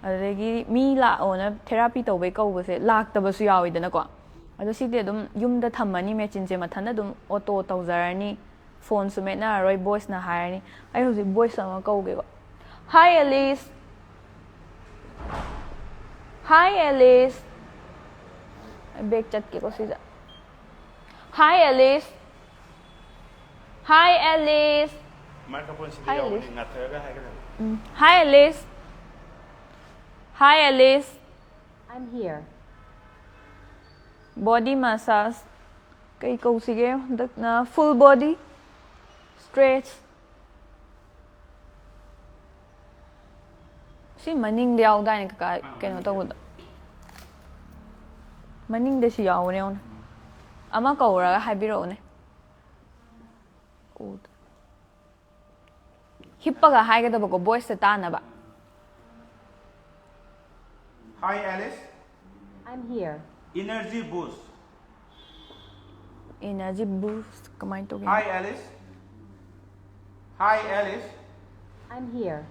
ꯑꯗꯨꯗꯒꯤ ꯃꯤ ꯂꯥꯛꯑꯣꯅ ꯊꯦꯔꯥꯄꯤ ꯇꯧꯕꯩ ꯀꯧꯕꯁꯦ ꯂꯥꯛꯇꯕꯁꯨ ꯌꯥꯎꯋꯤꯗꯅꯀꯣ꯫ ꯑꯗꯣ ꯁꯤꯗꯤ ꯑꯗꯨꯝ ꯌꯨꯝꯗ ꯊꯝꯃꯅꯤ, ꯃꯦꯆꯤꯟꯁꯦ ꯃꯊꯟꯇ ꯑꯗꯨꯝ ꯑꯣꯇꯣ ꯇꯧꯖꯔꯅꯤ꯫ ꯐꯣꯟꯁꯨ ꯃꯦꯠꯅꯔꯔꯣꯏ, ꯚꯣꯏꯁꯅ ꯍꯥꯏꯔꯅꯤ꯫ ꯑꯩ ꯍꯧꯖꯤꯛ ꯚꯣꯏꯁ ꯑꯃ ꯀꯧꯒꯦꯀꯣ꯫ "Hi Alice". "Hi Alice". ꯑꯩ ꯕꯦꯛ ꯆꯠꯀꯦꯀꯣ ꯁꯤꯗ꯫ "Hi Alice". "Hi Alice". ꯃꯥꯏꯀ꯭ꯔꯣꯐꯣꯟꯁꯤꯗ ꯍꯥꯏ ꯌꯥꯎꯕꯅꯤ, ꯑꯦꯂꯤꯁ꯫ ꯉꯥꯊꯔꯒ ꯍꯥꯏꯒꯗꯕꯅꯤ꯫ Um. "Hi Alice". "Hi Alice". "I'm here"꯫ Body massage ꯀꯩ ꯀꯧꯁꯤꯒꯦ? ꯍꯟꯗꯛꯅ full body stretch꯫ ꯁꯤ ꯃꯅꯤꯡꯗ ꯌꯥꯎꯗꯥꯏꯅꯦ ꯀꯀꯥ? ꯀꯩꯅꯣ ꯇꯧꯕꯗꯣ ꯃꯅꯤꯡꯗ ꯁꯤ ꯌꯥꯎꯕꯅꯦ꯫ ꯌꯦꯡꯉꯨꯅꯦ, ꯑꯃ ꯀꯧꯔꯒ ꯍꯥꯏꯕꯤꯔꯛꯎꯅꯦ꯫ ꯎꯗ꯫ ꯍꯤꯞꯄꯒ ꯍꯥꯏꯒꯗꯕꯀꯣ, voiceꯇ ꯇꯥꯅꯕ꯫ Hi Alice. I'm here. Energy boost. Energy boost ꯀꯃꯥꯏꯅ ꯇꯧꯒꯦ? Hi Alice. Hi Alice. I'm here.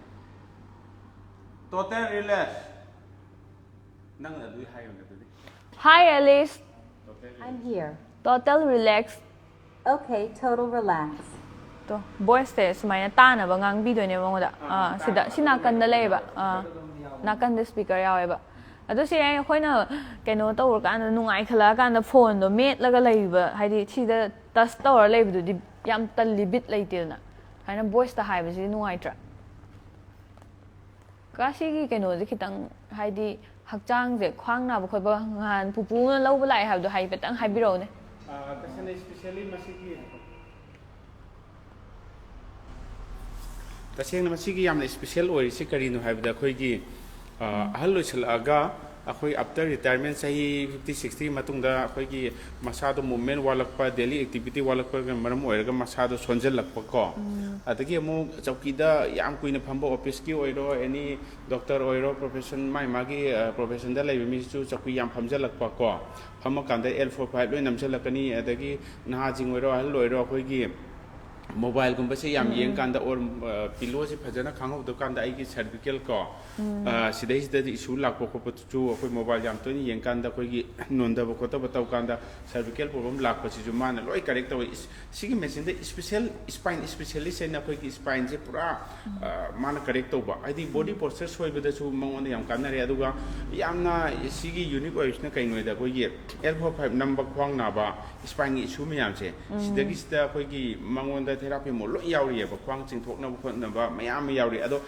Total relax. ꯅꯪꯅ ꯑꯗꯨꯗꯤ ꯍꯥꯏꯌꯣꯅꯦ ꯑꯗꯨꯗꯤ. Hi Alice. I'm here. Total relax. Okay, total relax. ꯇꯣ, voiceꯁꯦ ꯁꯨꯃꯥꯏꯅ ꯇꯥꯅꯕ ꯉꯥꯡꯕꯤꯗꯣꯏꯅꯦ ꯃꯉꯣꯟꯗ꯫ ꯑꯥ, ꯁꯤꯗ, ꯁꯤ ꯅꯥꯀꯟꯗ ꯂꯩꯌꯦꯕ꯫ ꯑꯥ, ꯅꯥꯀꯟꯗ speaker ꯌꯥꯎꯋꯦꯕ꯫ ꯑꯗꯣ ꯁꯤ ꯑꯩꯈꯣꯏꯅ ꯀꯩꯅꯣ ꯇꯧꯔꯀꯥꯟꯗ, ꯅꯨꯡꯉꯥꯏꯈꯠꯂꯛꯑꯀꯥꯟꯗ phoneꯗꯣ ꯃꯦꯠꯂꯒ ꯂꯩꯕ, ꯍꯥꯏꯗꯤ ꯁꯤꯗ touch ꯇꯧꯔ ꯂꯩꯕꯗꯨꯗꯤ ꯌꯥꯝ ꯇꯜꯂꯤ, ꯕꯤꯠ ꯂꯩꯇꯦꯗꯅ꯫ ꯁꯨꯃꯥꯏꯅ voiceꯇ ꯍꯥꯏꯕꯁꯤꯗꯤ ꯅꯨꯡꯉꯥꯏꯇ꯭ꯔꯥ? ꯀꯀꯥ, ꯁꯤꯒꯤ ꯀꯩꯅꯣꯁꯦ ꯈꯤꯇꯪ, ꯍꯥꯏꯗꯤ ꯍꯛꯆꯥꯡꯁꯦ, ꯈ꯭ꯋꯥꯡ ꯅꯥꯕ ꯈꯣꯠꯄ, ꯅꯍꯥꯟ ꯄꯨꯄꯨꯅ ꯂꯧꯕ ꯂꯥꯛꯑꯦ ꯍꯥꯏꯕꯗꯣ ꯍꯥꯏꯐꯦꯠꯇꯪ ꯍꯥꯏꯕꯤꯔꯛꯎꯅꯦ꯫ ꯑꯥ, ꯇꯁꯦꯡꯅ especially ꯃꯁꯤꯒꯤ ꯇꯁꯦꯡꯅ ꯃꯁꯤꯒꯤ ꯌꯥꯝꯅ special ꯑꯣꯏꯔꯤꯁꯤ ꯀꯔꯤꯅꯣ ꯍꯥꯏꯕꯗ, ꯑꯩꯈꯣꯏꯒꯤ ꯑꯥ, ꯑꯍꯜ ꯑꯣꯏꯁꯜꯂꯛꯑꯒ ꯑꯩꯈꯣꯏ after retirement ꯆꯍꯤ fifty sixty ꯃꯇꯨꯡꯗ ꯑꯩꯈꯣꯏꯒꯤ ꯃꯁꯥꯗꯣ movement ꯋꯥꯠꯂꯛꯄ, daily activity ꯋꯥꯠꯂꯛꯄꯒ ꯃꯔꯝ ꯑꯣꯏꯔꯒ ꯃꯁꯥꯗꯣ ꯁꯣꯟꯖꯜꯂꯛꯄꯀꯣ꯫ ꯑꯗꯒꯤ ꯑꯃꯨꯛ ꯆꯧꯀꯤꯗ ꯌꯥꯝ ꯀꯨꯏꯅ ꯐꯝꯕ, officeꯀꯤ ꯑꯣꯏꯔꯣ, any doctor ꯑꯣꯏꯔꯣ, profession, ꯃꯥꯏ ꯃꯥꯒꯤ ꯑ, professionꯗ ꯂꯩꯕ ꯃꯤꯁꯨ ꯆꯧꯀꯤ ꯌꯥꯝ ꯐꯝꯖꯜꯂꯛꯄꯀꯣ꯫ ꯐꯝꯃꯀꯥꯟꯗ L four five ꯂꯣꯏ ꯅꯝꯁꯤꯜꯂꯛꯀꯅꯤ꯫ ꯑꯗꯒꯤ ꯅꯍꯥꯁꯤꯡ ꯑꯣꯏꯔꯣ, ꯑꯍꯜ ꯑꯣꯏꯔꯣ, ꯑꯩꯈꯣꯏꯒꯤ mobileꯒꯨꯝꯕꯁꯦ ꯌꯥꯝ ꯌꯦꯡꯀꯥꯟꯗ, or pillowꯁꯦ ꯐꯖꯅ ꯈꯪꯍꯧꯗꯕ ꯀꯥꯟꯗ ꯑꯩꯒꯤ cervical ꯀꯣ, ꯑ, ꯁꯤꯗꯩꯁꯤꯗꯗꯤ issue ꯂꯥꯛꯄ ꯈꯣꯠꯄꯗꯨꯁꯨ ꯑꯩꯈꯣꯏ mobile ꯌꯥꯝ ꯇꯣꯏꯅ ꯌꯦꯡꯀꯥꯟꯗ ꯑꯩꯈꯣꯏꯒꯤ ꯅꯣꯟꯊꯕ ꯈꯣꯠꯊꯕ ꯇꯧꯀꯥꯟꯗ cervical problem ꯂꯥꯛꯄꯁꯤꯁꯨ ꯃꯥꯅ ꯂꯣꯏ correct ꯇꯧꯋꯤ꯫ ꯏꯁ-, ꯁꯤꯒꯤ machineꯗ special spine specialist ꯍꯥꯏꯅ ꯑꯩꯈꯣꯏꯒꯤ spineꯁꯦ ꯄꯨꯔꯥ, ꯑ, ꯃꯥꯅ correct ꯇꯧꯕ, ꯍꯥꯏꯗꯤ body posture ꯁꯣꯏꯕꯗꯁꯨ ꯃꯉꯣꯟꯗ ꯌꯥꯝ ꯀꯥꯟꯅꯔꯦ꯫ ꯑꯗꯨꯒ ꯌꯥꯝꯅ ꯁꯤꯒꯤ unique ꯑꯣꯏꯕꯁꯤꯅ ꯀꯩꯅꯣꯗ, ꯑꯩꯈꯣꯏꯒꯤ L four five ꯅꯝꯕ, ꯈ꯭ꯋꯥꯡ ꯅꯥꯕ, spineꯒꯤ issue ꯃꯌꯥꯝꯁꯦ, ꯁꯤꯗꯒꯤꯁꯤꯗ ꯑꯩꯈꯣꯏꯒꯤ ꯃꯉꯣꯟꯗ therapy mode ꯂꯣꯏ ꯌꯥꯎꯔꯤꯑꯕ, ꯈ꯭ꯋꯥꯡ ꯆꯤꯡꯊꯣꯛꯅꯕ ꯈꯣꯠꯅꯕ ꯃꯌꯥꯝ ꯑꯃ ꯌꯥꯎꯔꯤ꯫ ꯑꯗꯣ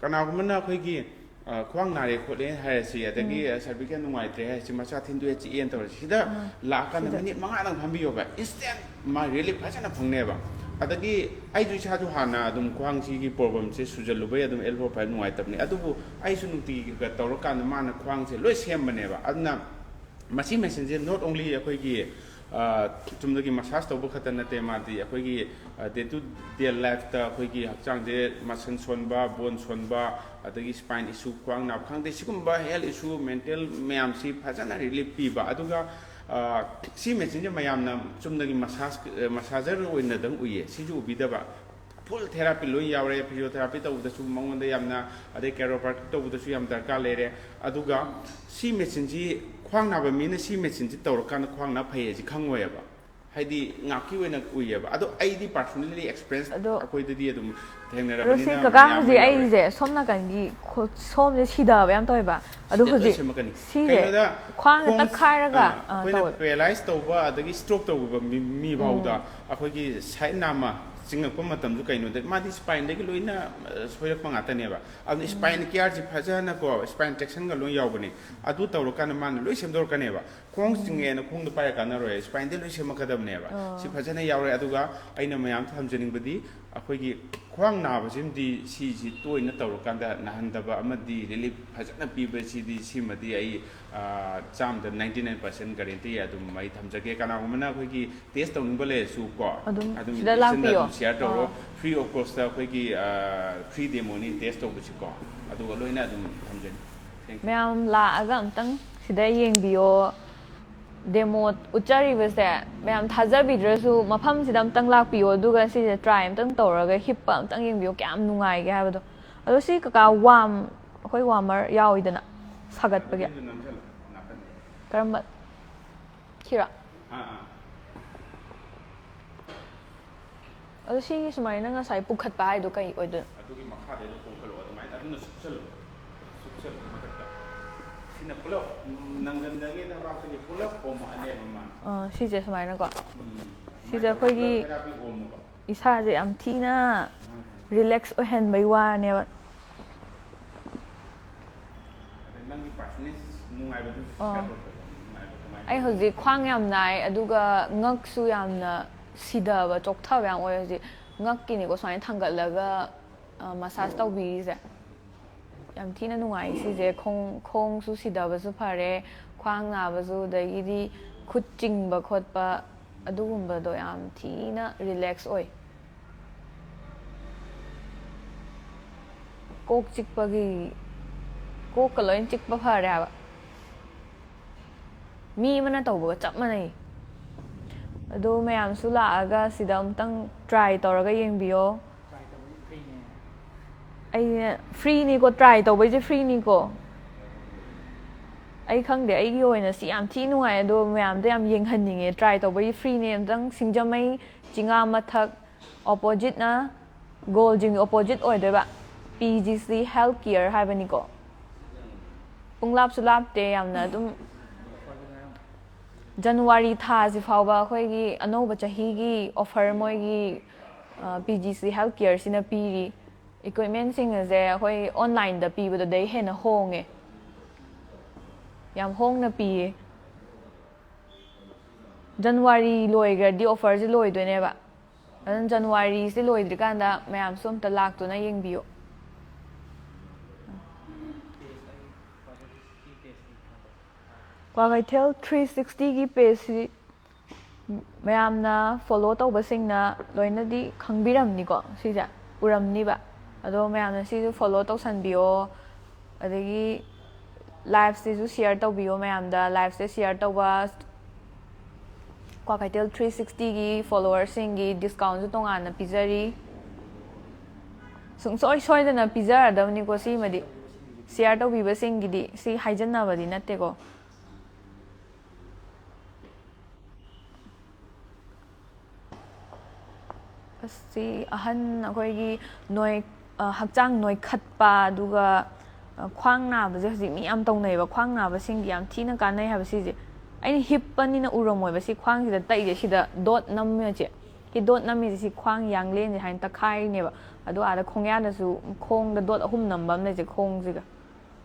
ꯀꯅꯥꯒꯨꯝꯕꯅ ꯑꯩꯈꯣꯏꯒꯤ ꯑ, ꯈ꯭ꯋꯥꯡ ꯅꯥꯔꯦ ꯈꯣꯠꯂꯦ ꯍꯥꯏꯔꯁꯤ, ꯑꯗꯒꯤ, ꯎꯝ꯫ ꯑ, cervical ꯅꯨꯡꯉꯥꯏꯇ꯭ꯔꯦ ꯍꯥꯏꯔꯁꯤ, ꯃꯁꯥ ꯊꯤꯟꯗꯣꯛꯑꯦ ꯆꯤꯛꯑꯦꯅ ꯇꯧꯔꯁꯤ, ꯁꯤꯗ ꯑꯥ, ꯂꯥꯛꯑꯀꯥꯟꯗ ꯁꯤꯗ꯫ Minute ꯃꯉꯥꯗꯪ ꯐꯝꯕꯤꯌꯣꯕ, instant ꯃꯥ relief ꯐꯖꯅ ꯐꯪꯅꯦꯕ꯫ ꯑꯗꯒꯤ ꯑꯩꯁꯨ ꯏꯁꯥꯁꯨ ꯍꯥꯟꯅ ꯑꯗꯨꯝ ꯈ꯭ꯋꯥꯡꯁꯤꯒꯤ problemꯁꯦ ꯁꯨꯖꯜꯂꯨꯕꯩ ꯑꯗꯨꯝ L four five ꯅꯨꯡꯉꯥꯏꯇꯕꯅꯤ, ꯑꯗꯨꯕꯨ ꯑꯩꯁꯨ ꯅꯨꯡꯇꯤꯒꯤ ꯈꯔ ꯈꯔ ꯇꯧꯔꯀꯥꯟꯗ ꯃꯥꯅ ꯈ꯭ꯋꯥꯡꯁꯦ ꯂꯣꯏ ꯁꯦꯝꯕꯅꯦꯕ꯫ ꯑꯗꯨꯅ ꯃꯁꯤ machineꯁꯦ not only ꯑꯩꯈꯣꯏꯒꯤ, ꯑ, ꯆꯨꯝꯅꯒꯤ massage ꯇꯧꯕ ꯈꯛꯇ ꯅꯠꯇꯦ, ꯃꯥꯗꯤ ꯑꯩꯈꯣꯏꯒꯤ, ꯑ, day to day lifeꯇ ꯑꯩꯈꯣꯏꯒꯤ ꯍꯛꯆꯥꯡꯁꯦ muscle ꯁꯣꯟꯕ, bone ꯁꯣꯟꯕ, ꯑꯗꯒꯤ spine issue, ꯈ꯭ꯋꯥꯡ ꯅꯥꯕ ꯈꯪꯗꯦ, ꯁꯤꯒꯨꯝꯕ health issue, mental ꯃꯌꯥꯝꯁꯤ ꯐꯖꯅ relief ꯄꯤꯕ꯫ ꯑꯗꯨꯒ, ꯑ, ꯁꯤ machineꯁꯦ ꯃꯌꯥꯝꯅ ꯆꯨꯝꯅꯒꯤ massage, ꯑ, massager ꯑꯣꯏꯅꯗꯪ ꯎꯏꯌꯦ, ꯁꯤꯁꯨ ꯎꯕꯤꯗꯕ꯫ Full therapy ꯂꯣꯏ ꯌꯥꯎꯔꯦ, physiotherapy ꯇꯧꯕꯗꯁꯨ ꯃꯉꯣꯟꯗ ꯌꯥꯝꯅ, ꯑꯗꯩ chiropractic ꯇꯧꯕꯗꯁꯨ ꯌꯥꯝ ꯗꯔꯀꯥꯔ ꯂꯩꯔꯦ꯫ ꯑꯗꯨꯒ ꯁꯤ machineꯁꯤ, ꯈ꯭ꯋꯥꯡ ꯅꯥꯕ ꯃꯤꯅ ꯁꯤ machineꯁꯤ ꯇꯧꯔꯀꯥꯟꯗ ꯈ꯭ꯋꯥꯡ ꯅꯥ ꯐꯩ ꯍꯥꯏꯁꯤ ꯈꯪꯉꯣꯏꯕ, ꯍꯥꯏꯗꯤ ꯉꯥꯛꯀꯤ ꯑꯣꯏꯅ ꯎꯏꯌꯦꯕ꯫ ꯑꯗꯣ ꯑꯩꯗꯤ personally experience ꯑꯗꯣ, ꯑꯩꯈꯣꯏꯗꯗꯤ ꯑꯗꯨꯝ ꯑꯗꯣ ꯁꯤ ꯊꯦꯡꯅꯔꯕꯅꯤꯅ ꯀꯀꯥ ꯃꯌꯥꯝ ꯑꯃ ꯍꯧꯖꯤꯛ ꯌꯥꯎꯔꯦ꯫ ꯑꯩꯁꯦ ꯁꯣꯝ ꯅꯥꯀꯟꯒꯤ ꯈꯨ-, ꯁꯣꯝꯁꯦ ꯁꯤꯗꯕ ꯌꯥꯝ ꯇꯧꯋꯦꯕ꯫ ꯑꯗꯣ ꯁꯤꯗ ꯂꯣꯏ ꯍꯧꯖꯤꯛ ꯁꯦꯝꯃꯛꯀꯅꯤ꯫ ꯁꯤꯁꯦ ꯀꯩꯅꯣꯗ ꯈ꯭ꯋꯥꯡꯁꯦ ꯈꯣꯡ-, ꯇꯛꯈꯥꯏꯔꯒ, ꯑꯥ, ꯑꯥ, ꯑꯩꯈꯣꯏꯅ ꯇꯧꯋꯦꯕ꯫ Paralyze ꯇꯧꯕ ꯑꯗꯒꯤ stroke ꯇꯧꯕ ꯃꯤ, ꯃꯤ ꯐꯥꯎꯗ ꯎꯝ꯫ ꯑꯩꯈꯣꯏꯒꯤ side ꯅꯥꯝꯃ ꯆꯤꯡꯉꯛꯄ ꯃꯇꯝꯗ ꯀꯩꯅꯣꯗ ꯃꯥꯗꯤ spineꯗꯒꯤ ꯂꯣꯏꯅ, ꯑ, ꯁꯣꯏꯔꯛꯄ ꯉꯥꯛꯇꯅꯦꯕ꯫ ꯑꯗꯨꯅ ꯎꯝ꯫ Spine careꯁꯤ ꯐꯖꯅꯀꯣ, spine tractionꯒ ꯂꯣꯏ ꯌꯥꯎꯕꯅꯦ꯫ ꯑꯗꯨ ꯇꯧꯔꯀꯥꯟꯗ ꯃꯥꯅ ꯂꯣꯏ ꯁꯦꯝꯗꯣꯔꯛꯀꯅꯦꯕ꯫ ꯈꯣꯡ ꯎꯝ꯫ ꯆꯤꯡꯉꯦꯅ ꯈꯣꯡꯗꯣ ꯄꯥꯏꯔ ꯀꯥꯟꯅꯔꯣꯏ, spineꯗꯤ ꯂꯣꯏ ꯁꯦꯝꯃꯛꯀꯗꯕꯅꯦꯕ꯫ ꯑꯣ꯫ ꯁꯤ ꯐꯖꯅ ꯌꯥꯎꯔꯦ꯫ ꯑꯗꯨꯒ ꯑꯩꯅ ꯃꯌꯥꯝ ꯊꯝꯖꯅꯤꯡꯕꯗꯤ, ꯑꯩꯈꯣꯏꯒꯤ ꯈ꯭ꯋꯥꯡ ꯅꯥꯕꯁꯤꯃꯗꯤ ꯁꯤꯁꯤ ꯇꯣꯏꯅ ꯇꯧꯔꯀꯥꯟꯗ ꯅꯥꯍꯟꯗꯕ ꯑꯃꯗꯤ relief ꯐꯖꯅ ꯄꯤꯕꯁꯤꯗꯤ, ꯁꯤꯃꯗꯤ ꯑꯩ, ꯑ, ꯆꯥꯝꯗ ninety nine percent guarantee ꯑꯗꯨꯝ ꯑꯩ ꯊꯝꯖꯒꯦ꯫ ꯀꯅꯥꯒꯨꯝꯕꯅ ꯑꯩꯈꯣꯏꯒꯤ test ꯇꯧꯅꯤꯡꯕ ꯂꯩꯔꯁꯨ ꯀꯣ, ꯑꯗꯨꯝ ꯑꯗꯨꯝ ꯁꯤꯗ ꯏꯆꯟꯗ ꯂꯥꯛꯄꯤꯌꯣ꯫ ꯑꯗꯨꯝ share ꯇꯧꯔꯣ꯫ ꯑꯥ꯫ Free of costꯇ ꯑꯩꯈꯣꯏꯒꯤ, ꯑ, free demoꯅꯤ test ꯇꯧꯕꯁꯤꯀꯣ, ꯑꯗꯨꯒ ꯂꯣꯏꯅ ꯑꯗꯨꯝ ꯊꯝꯖꯅꯤ꯫ Thank you꯫ ꯃꯌꯥꯝ ꯂꯥꯛꯑꯒ ꯑꯝꯇꯪ ꯁꯤꯗ ꯌꯦꯡꯕꯤꯌꯣ꯫ Demo ꯎꯠꯆꯔꯤꯕꯁꯦ ꯃꯌꯥꯝ ꯊꯥꯖꯕꯤꯗ꯭ꯔꯁꯨ ꯃꯐꯝꯁꯤꯗ ꯑꯝꯇꯪ ꯂꯥꯛꯄꯤꯌꯣ, ꯑꯗꯨꯒ ꯁꯤꯁꯦ try ꯑꯝꯇꯪ ꯇꯧꯔꯒ ꯍꯤꯞꯄ ꯑꯝꯇꯪ ꯌꯦꯡꯕꯤꯌꯣ, ꯀꯌꯥꯝ ꯅꯨꯡꯉꯥꯏꯒꯦ ꯍꯥꯏꯕꯗꯣ꯫ ꯑꯗꯣ ꯁꯤ ꯀꯀꯥ warm, ꯑꯩꯈꯣꯏ warmer ꯌꯥꯎꯋꯤꯗꯅ ꯁꯥꯒꯠꯄꯒꯤ꯫ ꯑꯗꯨꯒꯤꯁꯨ ꯅꯝꯁꯤꯜꯂꯣ, ꯅꯥꯀꯟꯗ꯫ ꯀꯔꯝꯕ? ꯁꯤꯔꯣ? ꯑꯥ, ꯑꯥ꯫ ꯑꯗꯣ ꯁꯤꯒꯤ ꯁꯨꯃꯥꯏꯅ ꯉꯁꯥꯏ ꯄꯨꯈꯠꯄ ꯍꯥꯏꯗꯣ ꯀꯩ ꯑꯣꯏꯗꯣꯏꯅꯣ? ꯑꯗꯨꯒꯤ ꯃꯈꯥꯗꯩꯗ ꯀꯣꯡꯈꯠꯂꯛꯑꯣ, ꯑꯗꯨꯃꯥꯏꯅ ꯑꯗꯨꯅ ꯁꯨꯞꯆꯜꯂꯣ, ꯁꯨꯞꯆꯜꯂꯣ ꯃꯊꯛꯇ꯫ ꯁꯤꯅ ꯄꯨꯂꯞ ꯅꯪꯒꯟꯗꯒꯤ ꯅꯕꯥꯛꯇꯒꯤ ꯄꯨꯂꯞ ꯄꯣꯝꯃꯛꯑꯅꯦꯕ ꯃꯥ꯫ ꯑꯥ, ꯁꯤꯁꯦ ꯁꯨꯃꯥꯏꯅꯀꯣ꯫ ꯎꯝ꯫ ꯁꯤꯁꯦ ꯑꯩꯈꯣꯏꯒꯤ ꯇꯧꯔꯒ therapy ꯄꯣꯝꯃꯕ꯫ ꯏꯁꯥꯁꯦ ꯌꯥꯝ ꯊꯤꯅ ꯎꯝ꯫ Relax ꯑꯣꯏꯍꯟꯕꯩ ꯋꯥꯅꯦꯕ꯫ Personally ꯅꯨꯡꯉꯥꯏꯕꯗꯨ ꯑꯣ꯫ share ꯇꯧꯊꯣꯛꯑꯣ꯫ ꯅꯨꯡꯉꯥꯏꯕ ꯀꯃꯥꯏꯅ ꯑꯩ ꯍꯧꯖꯤꯛ ꯈ꯭ꯋꯥꯡ ꯌꯥꯝ ꯅꯥꯏ, ꯑꯗꯨꯒ ꯉꯛꯁꯨ ꯌꯥꯝꯅ ꯁꯤꯊꯕ, ꯆꯣꯛꯊꯕ ꯌꯥꯝ ꯑꯣꯏ ꯍꯧꯖꯤꯛ꯫ ꯉꯛꯀꯤꯅꯤꯀꯣ, ꯁꯨꯃꯥꯏꯅ ꯊꯥꯡꯒꯠꯂꯒ ꯃꯁꯥꯖ ꯇꯧꯕꯤꯔꯤꯁꯦ꯫ ꯌꯥꯝ ꯊꯤꯅ ꯅꯨꯡꯉꯥꯏ ꯁꯤꯁꯦ꯫ ꯈꯣꯡ ꯈꯣꯡꯁꯨ ꯁꯤꯊꯕꯁꯨ ꯐꯔꯦ, ꯈ꯭ꯋꯥꯡ ꯅꯥꯕꯁꯨ, ꯑꯗꯒꯤꯗꯤ ꯈꯨꯠ ꯆꯤꯡꯕ ꯈꯣꯠꯄ ꯑꯗꯨꯒꯨꯝꯕꯗꯣ ꯌꯥꯝ ꯊꯤꯅ ꯔꯤꯂꯦꯛꯁ ꯑꯣꯏ꯫ ꯀꯣꯛ ꯆꯤꯛꯄꯒꯤ, ꯀꯣꯛꯀ ꯂꯣꯏ ꯆꯤꯛꯄ ꯐꯔꯦ ꯍꯥꯏꯕ꯫ ꯃꯤ ꯑꯃꯅ ꯇꯧꯕꯒ ꯆꯞ ꯃꯥꯟꯅꯩ꯫ ꯑꯗꯣ ꯃꯌꯥꯝꯁꯨ ꯂꯥꯛꯑꯒ ꯁꯤꯗ ꯑꯃꯨꯛꯇꯪ ꯇ꯭ꯔꯥꯏ ꯇꯧꯔꯒ ꯌꯦꯡꯕꯤꯌꯣ꯫ ꯑꯩꯅ ꯐ꯭ꯔꯤꯅꯤꯀꯣ, ꯇ꯭ꯔꯥꯏ ꯇꯧꯕꯩꯁꯦ ꯐ꯭ꯔꯤꯅꯤꯀꯣ꯫ ꯑꯩ ꯈꯪꯗꯦ, ꯑꯩꯒꯤ ꯑꯣꯏꯅ ꯁꯤ ꯌꯥꯝ ꯊꯤ ꯅꯨꯡꯉꯥꯏ, ꯑꯗꯣ ꯃꯌꯥꯝꯗ ꯌꯥꯝ ꯌꯦꯡꯍꯟꯅꯤꯡꯉꯦ꯫ ꯇ꯭ꯔꯥꯏ ꯇꯧꯕꯩ ꯐ꯭ꯔꯤꯅꯦ꯫ ꯑꯝꯇꯪ ꯁꯤꯡꯖꯃꯩ ꯆꯤꯉꯥ ꯃꯊꯛ ꯑꯣꯄꯣꯖꯤꯠꯅ, ꯒꯣꯜ ꯖꯤꯝꯒꯤ ꯑꯣꯄꯣꯖꯤꯠ ꯑꯣꯏꯗꯣꯏꯕ, P G C health care ꯍꯥꯏꯕꯅꯤꯀꯣ꯫ ꯄꯨꯡ ꯂꯥꯞꯁꯨ ꯂꯥꯞꯇꯦ ꯌꯥꯝꯅ꯫ ꯑꯗꯨꯝ ꯖꯅꯋꯥꯔꯤ ꯊꯥꯁꯤ ꯐꯥꯎꯕ ꯑꯩꯈꯣꯏꯒꯤ ꯑꯅꯧꯕ ꯆꯍꯤꯒꯤ ꯑꯣꯐꯔ ꯃꯣꯏꯒꯤ ꯄꯤ ꯖꯤ ꯁꯤ ꯍꯦꯜꯊ ꯀꯤꯌꯔꯁꯤꯅ ꯄꯤꯔꯤ꯫ ꯏꯀ꯭ꯋꯤꯞꯃꯦꯟꯁꯤꯡ ꯑꯁꯦ ꯑꯩꯈꯣꯏ ꯑꯣꯟꯂꯥꯏꯟꯗ ꯄꯤꯕꯗꯨꯗꯩ ꯍꯦꯟꯅ ꯍꯣꯡꯉꯦ, ꯌꯥꯝ ꯍꯣꯡꯅ ꯄꯤꯌꯦ꯫ ꯖꯅꯋꯥꯔꯤ ꯂꯣꯏꯈ꯭ꯔꯗꯤ ꯑꯣꯐꯔꯁꯦ ꯂꯣꯏꯗꯣꯏꯅꯦꯕ꯫ ꯑꯗꯨꯅ ꯖꯅꯋꯥꯔꯤꯁꯦ ꯂꯣꯏꯗ꯭ꯔꯤꯀꯥꯟꯗ ꯃꯌꯥꯝꯁꯨ ꯑꯝꯇ ꯂꯥꯛꯇꯨꯅ ꯌꯦꯡꯕꯤꯌꯨ꯫ ꯀ꯭ꯋꯥꯀꯩꯊꯦꯜ ꯊ꯭ꯔꯤ ꯁꯤꯛꯁꯇꯤꯒꯤ ꯄꯦꯖꯁꯤ ꯃꯌꯥꯝꯅ ꯐꯣꯂꯣ ꯇꯧꯕꯁꯤꯡꯅ ꯂꯣꯏꯅꯗꯤ ꯈꯪꯕꯤꯔꯝꯅꯤꯀꯣ, ꯁꯤꯁꯦ ꯎꯔꯝꯅꯤꯕ꯫ ꯑꯗꯣ ꯃꯌꯥꯝꯅ ꯁꯤꯁꯨ ꯐꯣꯂꯣ ꯇꯧꯁꯟꯕꯤꯌꯣ, ꯑꯗꯒꯤ ꯂꯥꯏꯐꯁꯤꯁꯨ ꯁꯤꯌꯔ ꯇꯧꯕꯤꯌꯣ ꯃꯌꯥꯝꯗ꯫ ꯂꯥꯏꯐꯁꯦ ꯁꯤꯌꯔ ꯇꯧꯕ ꯀ꯭ꯋꯥꯀꯩꯊꯦꯜ ꯊ꯭ꯔꯤ ꯁꯤꯛꯁꯇꯤꯒꯤ ꯐꯣꯂꯣꯋꯔꯁꯤꯡꯒꯤ ꯗꯤꯁꯀꯥꯎꯟꯁꯨ ꯇꯣꯉꯥꯟꯅ ꯄꯤꯖꯔꯤ꯫ ꯁꯨꯡꯁꯣꯏ ꯁꯣꯏꯗꯅ ꯄꯤꯖꯔꯗꯕꯅꯤꯀꯣ ꯁꯤꯃꯗꯤ꯫ ꯁꯤꯌꯔ ꯇꯧꯕꯤꯕꯁꯤꯡꯒꯤꯗꯤ ꯁꯤ ꯍꯥꯏꯖꯟꯅꯕꯗꯤ ꯅꯠꯇꯦꯀꯣ꯫ ꯑꯁꯤ ꯑꯍꯟ ꯑꯩꯈꯣꯏꯒꯤ ꯅꯣꯏ-, ꯑ, ꯍꯛꯆꯥꯡ ꯅꯣꯏꯈꯠꯄ, ꯑꯗꯨꯒ, ꯑ, ꯈ꯭ꯋꯥꯡ ꯅꯥꯕꯁꯦ ꯍꯧꯖꯤꯛ ꯃꯤ ꯌꯥꯝ ꯇꯧꯅꯩꯌꯦꯕ꯫ ꯈ꯭ꯋꯥꯡ ꯅꯥꯕꯁꯤꯡꯒꯤ ꯌꯥꯝ ꯊꯤꯅ ꯀꯥꯟꯅꯩ ꯍꯥꯏꯕ ꯁꯤꯁꯦ꯫ ꯑꯩꯅ ꯍꯤꯞꯄꯅꯤꯅ ꯎꯔꯝꯃꯣꯏꯕ ꯁꯤ ꯈ꯭ꯋꯥꯡꯁꯤꯗ ꯇꯛꯏꯁꯦ꯫ ꯁꯤꯗ ꯗꯣꯠ ꯅꯝꯃꯦꯁꯦ꯫ ꯁꯤ ꯗꯣꯠ ꯅꯝꯃꯤꯁꯦ ꯁꯤ ꯈ꯭ꯋꯥꯡ ꯌꯥꯡꯂꯦꯟꯁꯦ ꯍꯥꯏꯅ ꯇꯛꯈꯥꯏꯔꯤꯅꯦꯕ꯫ ꯑꯗꯣ ꯑꯥꯗ ꯈꯣꯡꯌꯥꯗꯁꯨ ꯈꯣꯡꯗ ꯗꯣꯠ ꯑꯍꯨꯝ ꯅꯝꯕ ꯑꯃ ꯂꯩꯁꯦ ꯈꯣꯡꯁꯤꯒ꯫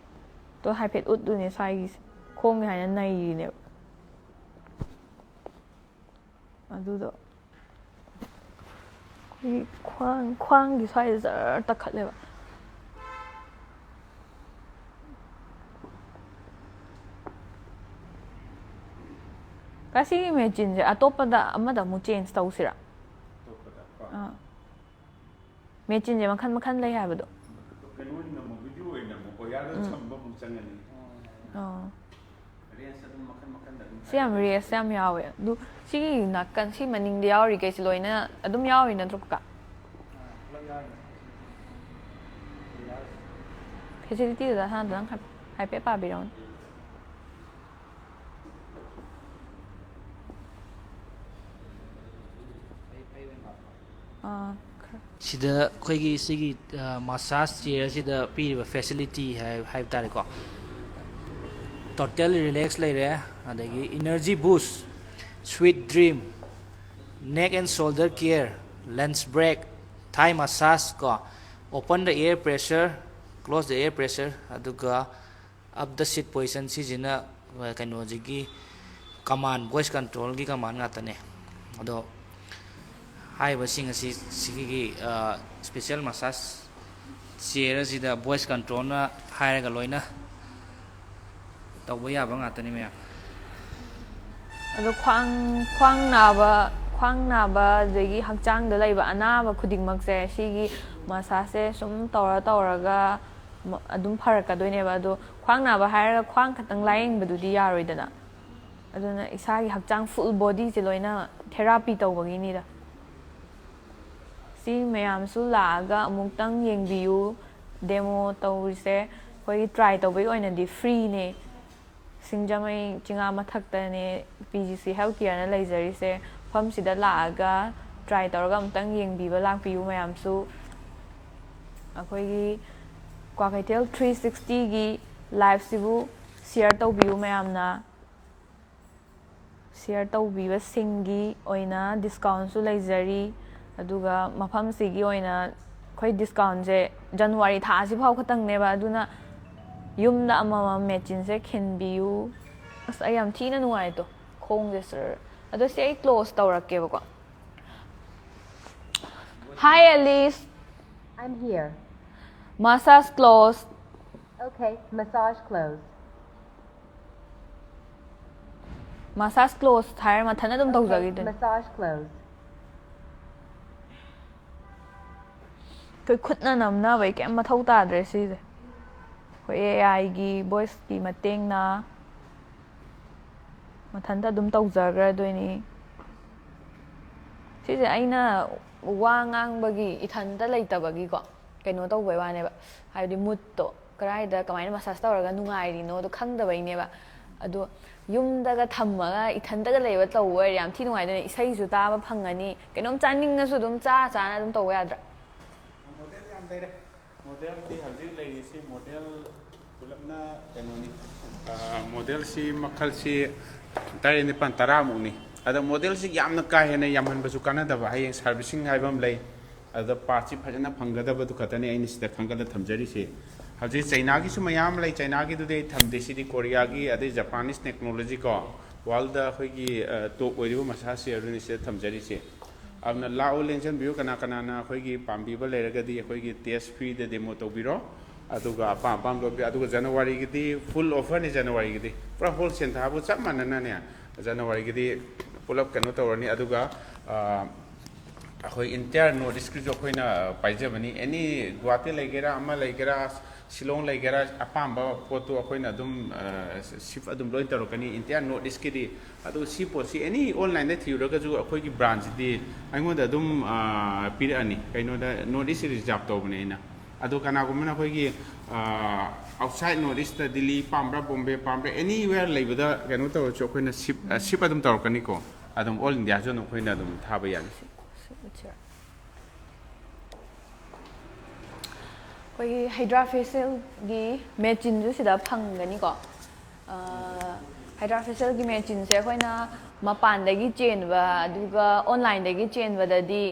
ꯇꯣ ꯍꯥꯏꯐꯦꯠ ꯎꯠꯂꯨꯅꯦ ꯁ꯭ꯋꯥꯏꯒꯤꯁꯦ꯫ ꯈꯣꯡꯒꯤ ꯍꯥꯏꯅ ꯅꯩꯔꯤꯅꯦꯕ꯫ ꯑꯗꯨꯗꯣ ꯑꯩꯈꯣꯏꯒꯤ ꯈ꯭ꯋꯥꯡ, ꯈ꯭ꯋꯥꯡꯒꯤ ꯁ꯭ꯋꯥꯏꯗ ꯖꯔ ꯇꯛꯈꯠꯂꯦꯕ꯫ ꯀꯁꯤꯒꯤ ꯃꯦꯆꯤꯟꯁꯦ ꯑꯇꯣꯞꯄꯗ ꯑꯃꯗ ꯑꯃꯨꯛ ꯆꯦꯟꯖ ꯇꯧꯁꯤꯔꯥ? ꯑꯥ꯫ ꯃꯦꯆꯤꯟꯁꯦ ꯃꯈꯜ ꯃꯈꯜ ꯂꯩ ꯍꯥꯏꯕꯗꯣ꯫ ꯀꯩꯅꯣ ꯑꯣꯏꯅ ꯅꯝꯃꯣ, ꯚꯤꯗꯤꯑꯣ ꯑꯣꯏꯅ ꯅꯝꯃꯣꯀꯣ, ꯌꯥꯗ ꯎꯝ꯫ ꯁꯝꯕ ꯑꯃꯨꯛ ꯆꯪꯉꯅꯤ꯫ ꯑꯣ꯫ ꯔꯦꯟꯖ ꯑꯗꯨꯝ ꯃꯈꯜ ꯃꯈꯜꯗ ꯑꯗꯨꯝ ꯁꯤ ꯌꯥꯝ ꯈꯥꯏꯗꯣꯛꯑꯦ꯫ ꯔꯦꯁ ꯌꯥꯝ ꯌꯥꯎꯋꯦ꯫ ꯑꯗꯨ ꯁꯤꯒꯤ ꯅꯥꯀꯟ, ꯁꯤ ꯃꯅꯤꯡꯗ ꯌꯥꯎꯔꯤꯈꯩꯁꯤ ꯂꯣꯏꯅ ꯑꯗꯨꯝ ꯌꯥꯎꯔꯤ ꯅꯠꯇ꯭ꯔꯣ, ꯀꯀꯥ? ꯐꯦꯁꯤꯂꯤꯇꯤꯗꯨꯗ ꯍꯥꯟꯅ ꯅꯪ ꯍꯥꯏꯐꯦꯠ ꯄꯥꯕꯤꯔꯛꯎꯅꯦ꯫ ꯑꯥ, ꯈꯔ꯫ ꯁꯤꯗ ꯑꯩꯈꯣꯏꯒꯤ ꯁꯤꯒꯤ, ꯑ, ꯃꯁꯥꯖ ꯆꯤꯌꯔꯁꯤꯗ ꯄꯤꯔꯤꯕ ꯐꯦꯁꯤꯂꯤꯇꯤ ꯍꯥꯏ-, ꯍꯥꯏꯕ ꯇꯥꯔꯦꯀꯣ꯫ ꯇꯣꯇꯦꯜ ꯔꯤꯂꯦꯛꯁ ꯂꯩꯔꯦ, ꯑꯗꯒꯤ energy Boost, sweet dream, neck and shoulder care, lunch break, thigh massage ꯀꯣ, open the air pressure, close the air pressure, ꯑꯗꯨꯒ up the seat position, ꯁꯤꯁꯤꯅ, ꯑ, ꯀꯩꯅꯣꯁꯤꯒꯤ ꯀꯃꯥꯟ, ꯚꯣꯏꯁ ꯀꯟꯇ꯭ꯔꯣꯜꯒꯤ ꯀꯃꯥꯟ ꯉꯥꯛꯇꯅꯦ꯫ ꯑꯗꯣ ꯍꯥꯏꯔꯤꯕꯁꯤꯡ ꯑꯁꯤ ꯁꯤꯒꯤ, ꯑ, ꯁ꯭ꯄꯦꯁꯦꯜ ꯃꯁꯥꯖ ꯆꯤꯌꯔ ꯑꯁꯤꯗ ꯚꯣꯏꯁ ꯀꯟꯇ꯭ꯔꯣꯜꯅ ꯍꯥꯏꯔꯒ ꯂꯣꯏꯅ ꯇꯧꯕ ꯌꯥꯕ ꯉꯥꯛꯇꯅꯤ ꯃꯌꯥꯝ꯫ ꯑꯗꯣ ꯈ꯭ꯋꯥꯡ, ꯈ꯭ꯋꯥꯡ ꯅꯥꯕ, ꯈ꯭ꯋꯥꯡ ꯅꯥꯕ, ꯑꯗꯒꯤ ꯍꯛꯆꯥꯡꯗ ꯂꯩꯕ ꯑꯅꯥꯕ ꯈꯨꯗꯤꯡꯃꯛꯁꯦ ꯁꯤꯒꯤ ꯃꯁꯥꯖꯁꯦ ꯁꯨꯝ ꯇꯧꯔ ꯇꯧꯔꯒ ꯃ-, ꯑꯗꯨꯝ ꯐꯔꯛꯀꯗꯣꯏꯅꯦꯕ꯫ ꯑꯗꯣ ꯈ꯭ꯋꯥꯡ ꯅꯥꯕ ꯍꯥꯏꯔꯒ ꯈ꯭ꯋꯥꯡ ꯈꯛꯇꯪ ꯂꯥꯏꯌꯦꯡꯕꯗꯨꯗꯤ ꯌꯥꯔꯣꯏꯗꯅ꯫ ꯑꯗꯨꯅ ꯏꯁꯥꯒꯤ ꯍꯛꯆꯥꯡ ꯐꯨꯜ ꯕꯣꯗꯤꯁꯦ ꯂꯣꯏꯅ ꯊꯦꯔꯥꯄꯤ ꯇꯧꯕꯒꯤꯅꯤꯗ꯫ ꯁꯤ ꯃꯌꯥꯝꯁꯨ ꯂꯥꯛꯑꯒ ꯑꯃꯨꯛꯇꯪ ꯌꯦꯡꯕꯤꯌꯨ꯫ ꯗꯦꯃꯣ ꯇꯧꯔꯤꯁꯦ ꯑꯩꯈꯣꯏꯒꯤ ꯇ꯭ꯔꯥꯏ ꯇꯧꯕꯒꯤ ꯑꯣꯏꯅꯗꯤ ꯐ꯭ꯔꯤꯅꯦ꯫ ꯁꯤꯡꯖꯃꯩ ꯆꯤꯉꯥ ꯃꯊꯛꯇꯅꯦ ꯄꯤ ꯖꯤ ꯁꯤ ꯍꯦꯜꯊ ꯀꯤꯌꯔꯅ ꯂꯩꯖꯔꯤꯁꯦ꯫ ꯃꯐꯝꯁꯤꯗ ꯂꯥꯛꯑꯒ ꯇ꯭ꯔꯥꯏ ꯇꯧꯔꯒ ꯑꯃꯨꯛꯇꯪ ꯌꯦꯡꯕꯤꯕ ꯂꯥꯛꯄꯤꯌꯨ ꯃꯌꯥꯝꯁꯨ꯫ ꯑꯩꯈꯣꯏꯒꯤ ꯀ꯭ꯋꯥꯀꯩꯊꯦꯜ ꯊ꯭ꯔꯤ ꯁꯤꯛꯁꯇꯤꯒꯤ ꯂꯥꯏꯐꯁꯤꯕꯨ ꯁꯤꯌꯔ ꯇꯧꯕꯤꯌꯨ ꯃꯌꯥꯝꯅ꯫ ꯁꯤꯌꯔ ꯇꯧꯕꯤꯕꯁꯤꯡꯒꯤ ꯑꯣꯏꯅ ꯗꯤꯁꯀꯥꯎꯟꯁꯨ ꯂꯩꯖꯔꯤ꯫ ꯑꯗꯨꯒ ꯃꯐꯝꯁꯤꯒꯤ ꯑꯣꯏꯅ ꯑꯩꯈꯣꯏ ꯗꯤꯁꯀꯥꯎꯟꯁꯦ ꯖꯅꯋꯥꯔꯤ ꯊꯥ ꯑꯁꯤꯐꯥꯎ ꯈꯛꯇꯪꯅꯦꯕ꯫ ꯑꯗꯨꯅ ꯌꯨꯝꯗ ꯑꯃꯃꯝ ꯃꯦꯆꯤꯟꯁꯦ ꯈꯤꯟꯕꯤꯌꯨ꯫ ꯑꯁ, ꯑꯩ ꯌꯥꯝ ꯊꯤꯅ ꯅꯨꯡꯉꯥꯏꯇꯣ, ꯈꯣꯡꯁꯦ ꯁꯔ꯫ ꯑꯗꯣ ꯁꯤ ꯑꯩ close ꯇꯧꯔꯛꯀꯦꯕꯀꯣ꯫ Hi, Alice. I'm here. Massage close. Okay, massage close. Massage close ꯍꯥꯏꯔ ꯃꯊꯟꯇ ꯑꯗꯨꯝ Okay, ꯇꯧꯖꯈꯤꯗꯣꯏꯅꯦ꯫ Massage close. ꯑꯩꯈꯣꯏ ꯈꯨꯠꯅ ꯅꯝꯅꯕꯩ ꯀꯩꯝ ꯃꯊꯧ ꯇꯥꯗ꯭ꯔꯦ ꯁꯤꯁꯦ꯫ ꯑꯩꯈꯣꯏ ꯑꯦ ꯑꯥꯏꯒꯤ ꯚꯣꯏꯁꯀꯤ ꯃꯇꯦꯡꯅ ꯃꯊꯟꯇ ꯑꯗꯨꯝ ꯇꯧꯖꯈ꯭ꯔꯗꯣꯏꯅꯤ꯫ ꯁꯤꯁꯦ ꯑꯩꯅ ꯋꯥ ꯉꯥꯡꯕꯒꯤ, ꯏꯊꯟꯇ ꯂꯩꯇꯕꯒꯤꯀꯣ, ꯀꯩꯅꯣ ꯇꯧꯕꯩ ꯋꯥꯅꯦꯕ꯫ ꯍꯥꯏꯕꯗꯤ ꯃꯨꯠꯇꯣ ꯀꯗꯥꯏꯗ ꯀꯃꯥꯏꯅ ꯃꯁꯥꯁ ꯇꯧꯔꯒ ꯅꯨꯡꯉꯥꯏꯔꯤꯅꯣꯗꯣ ꯈꯪꯗꯕꯩꯅꯦꯕ꯫ ꯑꯗꯣ ꯌꯨꯝꯗꯒ ꯊꯝꯃꯒ ꯏꯊꯟꯇꯒ ꯂꯩꯕ ꯇꯧꯕ ꯑꯣꯏꯔꯗꯤ ꯌꯥꯝ ꯊꯤ ꯅꯨꯡꯉꯥꯏꯗꯣꯏꯅꯦ꯫ ꯏꯁꯩꯁꯨ ꯇꯥꯕ ꯐꯪꯉꯅꯤ, ꯀꯩꯅꯣꯝ ꯆꯥꯅꯤꯡꯉꯁꯨ ꯑꯗꯨꯝ ꯆꯥ ꯆꯥꯅ ꯑꯗꯨꯝ ꯇꯧꯕ ꯌꯥꯗ꯭ꯔꯥ? ꯃꯣꯗꯦꯜ ꯌꯥꯝ ꯂꯩꯔꯦ꯫ ꯃꯣꯗꯦꯜꯗꯤ ꯍꯧꯖꯤꯛ ꯂꯩꯔꯤꯁꯤ ꯃꯣꯗꯦꯜ ꯄꯨꯂꯞꯅ ꯀꯩꯅꯣꯅꯤ, ꯑ, ꯃꯣꯗꯦꯜꯁꯤ ꯃꯈꯜꯁꯤ ꯇꯔꯦꯠ, ꯅꯤꯄꯥꯜ, ꯇꯔꯥꯃꯨꯛꯅꯤ꯫ ꯑꯗ ꯃꯣꯗꯦꯜꯁꯤ ꯌꯥꯝꯅ ꯀꯥ ꯍꯦꯟꯅ ꯌꯥꯝꯍꯟꯕꯁꯨ ꯀꯥꯟꯅꯗꯕ, ꯍꯌꯦꯡ ꯁꯥꯔꯚꯤꯁꯤꯡ ꯍꯥꯏꯕ ꯑꯃ ꯂꯩ꯫ ꯑꯗꯨꯗ ꯄꯥꯔꯠꯁꯤ ꯐꯖꯅ ꯐꯪꯒꯗꯕꯗꯨ ꯈꯛꯇꯅꯤ ꯑꯩꯅ ꯁꯤꯗ ꯈꯟꯒꯠꯂ ꯊꯝꯖꯔꯤꯁꯦ꯫ ꯍꯧꯖꯤꯛ ꯆꯩꯅꯥꯒꯤꯁꯨ ꯃꯌꯥꯝ ꯑꯃ ꯂꯩ, ꯆꯩꯅꯥꯒꯤꯗꯨꯗꯤ ꯑꯩ ꯊꯝꯗꯦ꯫ ꯁꯤꯗꯤ ꯀꯣꯔꯤꯌꯥꯒꯤ, ꯑꯗꯩ ꯖꯄꯥꯅꯤꯁ ꯇꯦꯛꯅꯣꯂꯣꯖꯤ ꯀꯣ, ꯋꯥꯔꯜꯗ ꯑꯩꯈꯣꯏꯒꯤ, ꯑ, ꯇꯣꯞ ꯑꯣꯏꯔꯤꯕ ꯃꯁꯥꯁꯤ ꯑꯗꯨꯅꯤ ꯁꯤꯗ ꯊꯝꯖꯔꯤꯁꯦ꯫ ꯑꯗꯨꯅ ꯂꯥꯛꯑꯣ, ꯂꯦꯡꯁꯤꯟꯕꯤꯌꯨ꯫ ꯀꯅꯥ ꯀꯅꯥꯅ ꯑꯩꯈꯣꯏꯒꯤ ꯄꯥꯝꯕꯤꯕ ꯂꯩꯔꯒꯗꯤ ꯑꯩꯈꯣꯏꯒꯤ ꯇꯦꯁ ꯐ꯭ꯔꯤꯗ ꯗꯦꯃꯣ ꯇꯧꯕꯤꯔꯣ, ꯑꯗꯨꯒ ꯑꯄꯥꯝ ꯑꯄꯥꯝꯕ ꯂꯧꯕꯤꯌꯨ꯫ ꯑꯗꯨꯒ ꯖꯅꯋꯥꯔꯤꯒꯤꯗꯤ ꯐꯨꯜ ꯑꯣꯐꯔꯅꯤ, ꯖꯅꯋꯥꯔꯤꯒꯤꯗꯤ ꯄꯨꯔꯥ ꯍꯣꯜꯁꯦꯜ ꯊꯥꯕ ꯆꯞ ꯃꯥꯟꯅꯅꯅꯦ, ꯖꯅꯋꯥꯔꯤꯒꯤꯗꯤ ꯄꯨꯂꯞ ꯀꯩꯅꯣ ꯇꯧꯔꯅꯤ꯫ ꯑꯗꯨꯒ, ꯑ, ꯑꯩꯈꯣꯏ ꯏꯟꯇꯤꯌꯥꯔ ꯅꯣꯔꯠ ꯏꯁꯀꯤꯁꯨ ꯑꯩꯈꯣꯏꯅ ꯄꯥꯏꯖꯕꯅꯤ꯫ ꯑꯦꯅꯤ ꯒꯨꯋꯥꯍꯥꯇꯤ ꯂꯩꯒꯦꯔꯥ, ꯑꯃ ꯂꯩꯒꯦꯔꯥ, ꯁꯤꯂꯣꯡ ꯂꯩꯒꯦꯔꯥ, ꯑꯄꯥꯝꯕ ꯄꯣꯠꯇꯨ ꯑꯩꯈꯣꯏꯅ ꯑꯗꯨꯝ, ꯑ, ꯁꯤꯞ ꯑꯗꯨꯝ ꯂꯣꯏ ꯇꯧꯔꯛꯀꯅꯤ ꯏꯟꯇꯤꯌꯥꯔ ꯅꯣꯔꯠ ꯏꯁꯀꯤꯗꯤ꯫ ꯑꯗꯨ ꯁꯤ ꯄꯣꯠꯁꯤ ꯑꯦꯅꯤ ꯑꯣꯟꯂꯥꯏꯟꯗ ꯊꯤꯔꯨꯔꯒꯁꯨ ꯑꯩꯈꯣꯏꯒꯤ ꯕ꯭ꯔꯥꯟꯁꯤꯗꯤ ꯑꯩꯉꯣꯟꯗ ꯑꯗꯨꯝ, ꯑ, ꯄꯤꯔꯛꯑꯅꯤ꯫ ꯀꯩꯅꯣꯗ ꯅꯣꯔꯠ ꯏꯁꯁꯤ ꯔꯤꯖꯥꯞ ꯇꯧꯕꯅꯦ ꯑꯩꯅ꯫ ꯑꯗꯣ ꯀꯅꯥꯒꯨꯝꯕꯅ ꯑꯩꯈꯣꯏꯒꯤ, ꯑ, ꯑꯥꯎꯠꯁꯥꯏꯠ ꯅꯣꯔꯠ ꯏꯁꯇ, ꯗꯤꯜꯂꯤ ꯄꯥꯝꯕ꯭ꯔꯥ, ꯕꯣꯝꯕꯦ ꯄꯥꯝꯕ꯭ꯔꯥ, ꯑꯦꯅꯤꯋꯦꯌꯔ ꯂꯩꯕꯗ ꯀꯩꯅꯣ ꯇꯧꯔꯁꯨ ꯑꯩꯈꯣꯏꯅ ꯁꯤꯞ, ꯑ, ꯁꯤꯞ ꯑꯗꯨꯝ ꯇꯧꯔꯛꯀꯅꯤꯀꯣ꯫ ꯑꯗꯨꯝ ꯑꯣꯜ ꯏꯟꯗꯤꯌꯥꯁꯨ ꯑꯗꯨꯝ ꯑꯩꯈꯣꯏꯅ ꯑꯗꯨꯝ ꯊꯥꯕ ꯌꯥꯅꯤ꯫ ꯑꯩꯈꯣꯏꯒꯤ ꯍꯥꯏꯗ꯭ꯔꯥ ꯐꯦꯁꯤꯌꯦꯜꯒꯤ ꯃꯦꯆꯤꯟꯁꯨ ꯁꯤꯗ ꯐꯪꯒꯅꯤꯀꯣ꯫ ꯑ, ꯍꯥꯏꯗ꯭ꯔꯥ ꯐꯦꯁꯤꯌꯦꯜꯒꯤ ꯃꯦꯆꯤꯟꯁꯦ ꯑꯩꯈꯣꯏꯅ ꯃꯄꯥꯟꯗꯒꯤ ꯆꯦꯟꯕ ꯑꯗꯨꯒ ꯑꯣꯟꯂꯥꯏꯟꯗꯒꯤ ꯆꯦꯟꯕꯗꯗꯤ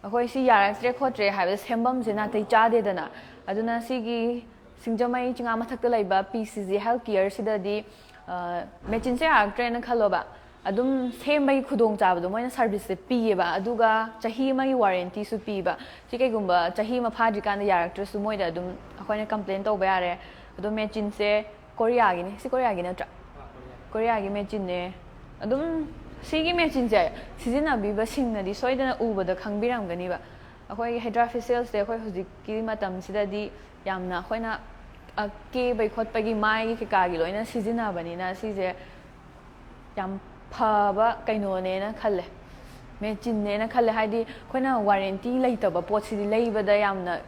ꯑꯩꯈꯣꯏ ꯁꯤ ꯌꯥꯔꯛꯇ꯭ꯔꯦ ꯈꯣꯠꯇ꯭ꯔꯦ ꯍꯥꯏꯕꯗ ꯁꯦꯝꯐꯝꯁꯦ ꯅꯥꯇꯩ ꯆꯥꯗꯦꯗꯅ꯫ ꯑꯗꯨꯅ ꯁꯤꯒꯤ ꯁꯤꯡꯖꯃꯩ ꯆꯤꯉꯥ ꯃꯊꯛꯇ ꯂꯩꯕ ꯄꯤ ꯁꯤ ꯖꯤ ꯍꯦꯜꯊ ꯀꯤꯌꯔꯁꯤꯗꯗꯤ ꯃꯦꯆꯤꯟꯁꯦ ꯌꯥꯔꯛꯇ꯭ꯔꯦꯅ ꯈꯜꯂꯣꯕ, ꯑꯗꯨꯝ ꯁꯦꯝꯕꯒꯤ ꯈꯨꯗꯣꯡꯆꯥꯕꯗꯣ ꯃꯣꯏꯅ ꯁꯥꯔꯚꯤꯁꯁꯦ ꯄꯤꯌꯦꯕ꯫ ꯑꯗꯨꯒ ꯆꯍꯤ ꯑꯃꯒꯤ ꯋꯥꯔꯦꯟꯇꯤꯁꯨ ꯄꯤꯕ꯫ ꯁꯤ ꯀꯩꯒꯨꯝꯕ ꯆꯍꯤ ꯑꯃ ꯐꯥꯗ꯭ꯔꯤꯀꯥꯟꯗ ꯌꯥꯔꯛꯇ꯭ꯔꯁꯨ ꯃꯣꯏꯗ ꯑꯗꯨꯝ ꯑꯩꯈꯣꯏꯅ ꯀꯝꯄ꯭ꯂꯦꯟ ꯇꯧꯕ ꯌꯥꯔꯦ꯫ ꯑꯗꯣ ꯃꯦꯆꯤꯟꯁꯦ ꯀꯣꯔꯤꯌꯥꯒꯤꯅꯤ꯫ ꯁꯤ ꯀꯣꯔꯤꯌꯥꯒꯤ ꯅꯠꯇ꯭ꯔꯥ? ꯀꯣꯔꯤꯌꯥꯒꯤ ꯃꯦꯆꯤꯟꯅꯦ꯫ ꯑꯗꯨꯝ ꯁꯤꯒꯤ ꯃꯦꯆꯤꯟꯁꯦ ꯁꯤꯖꯤꯟꯅꯕꯤꯕꯁꯤꯡꯅꯗꯤ ꯁꯣꯏꯗꯅ ꯎꯕꯗ ꯈꯪꯕꯤꯔꯝꯒꯅꯤꯕ꯫ ꯑꯩꯈꯣꯏꯒꯤ ꯍꯥꯏꯗ꯭ꯔꯥ ꯐꯦꯁꯤꯌꯦꯜꯁꯦ ꯑꯩꯈꯣꯏ ꯍꯧꯖꯤꯛꯀꯤ ꯃꯇꯝꯁꯤꯗꯗꯤ ꯌꯥꯝꯅ ꯑꯩꯈꯣꯏꯅ, ꯑ, ꯀꯦꯕꯩ ꯈꯣꯠꯄꯒꯤ ꯃꯥꯏꯒꯤ ꯀꯩꯀꯥꯒꯤ ꯂꯣꯏꯅ ꯁꯤꯖꯤꯟꯅꯕꯅꯤꯅ ꯁꯤꯁꯦ ꯌꯥꯝ ꯐꯕ ꯀꯩꯅꯣꯅꯦꯅ ꯈꯜꯂꯦ, ꯃꯦꯆꯤꯟꯅꯦꯅ ꯈꯜꯂꯦ꯫ ꯍꯥꯏꯗꯤ ꯑꯩꯈꯣꯏꯅ ꯋꯥꯔꯦꯟꯇꯤ ꯂꯩꯇꯕ ꯄꯣꯠꯁꯤꯗꯤ ꯂꯩꯕꯗ ꯌꯥꯝꯅ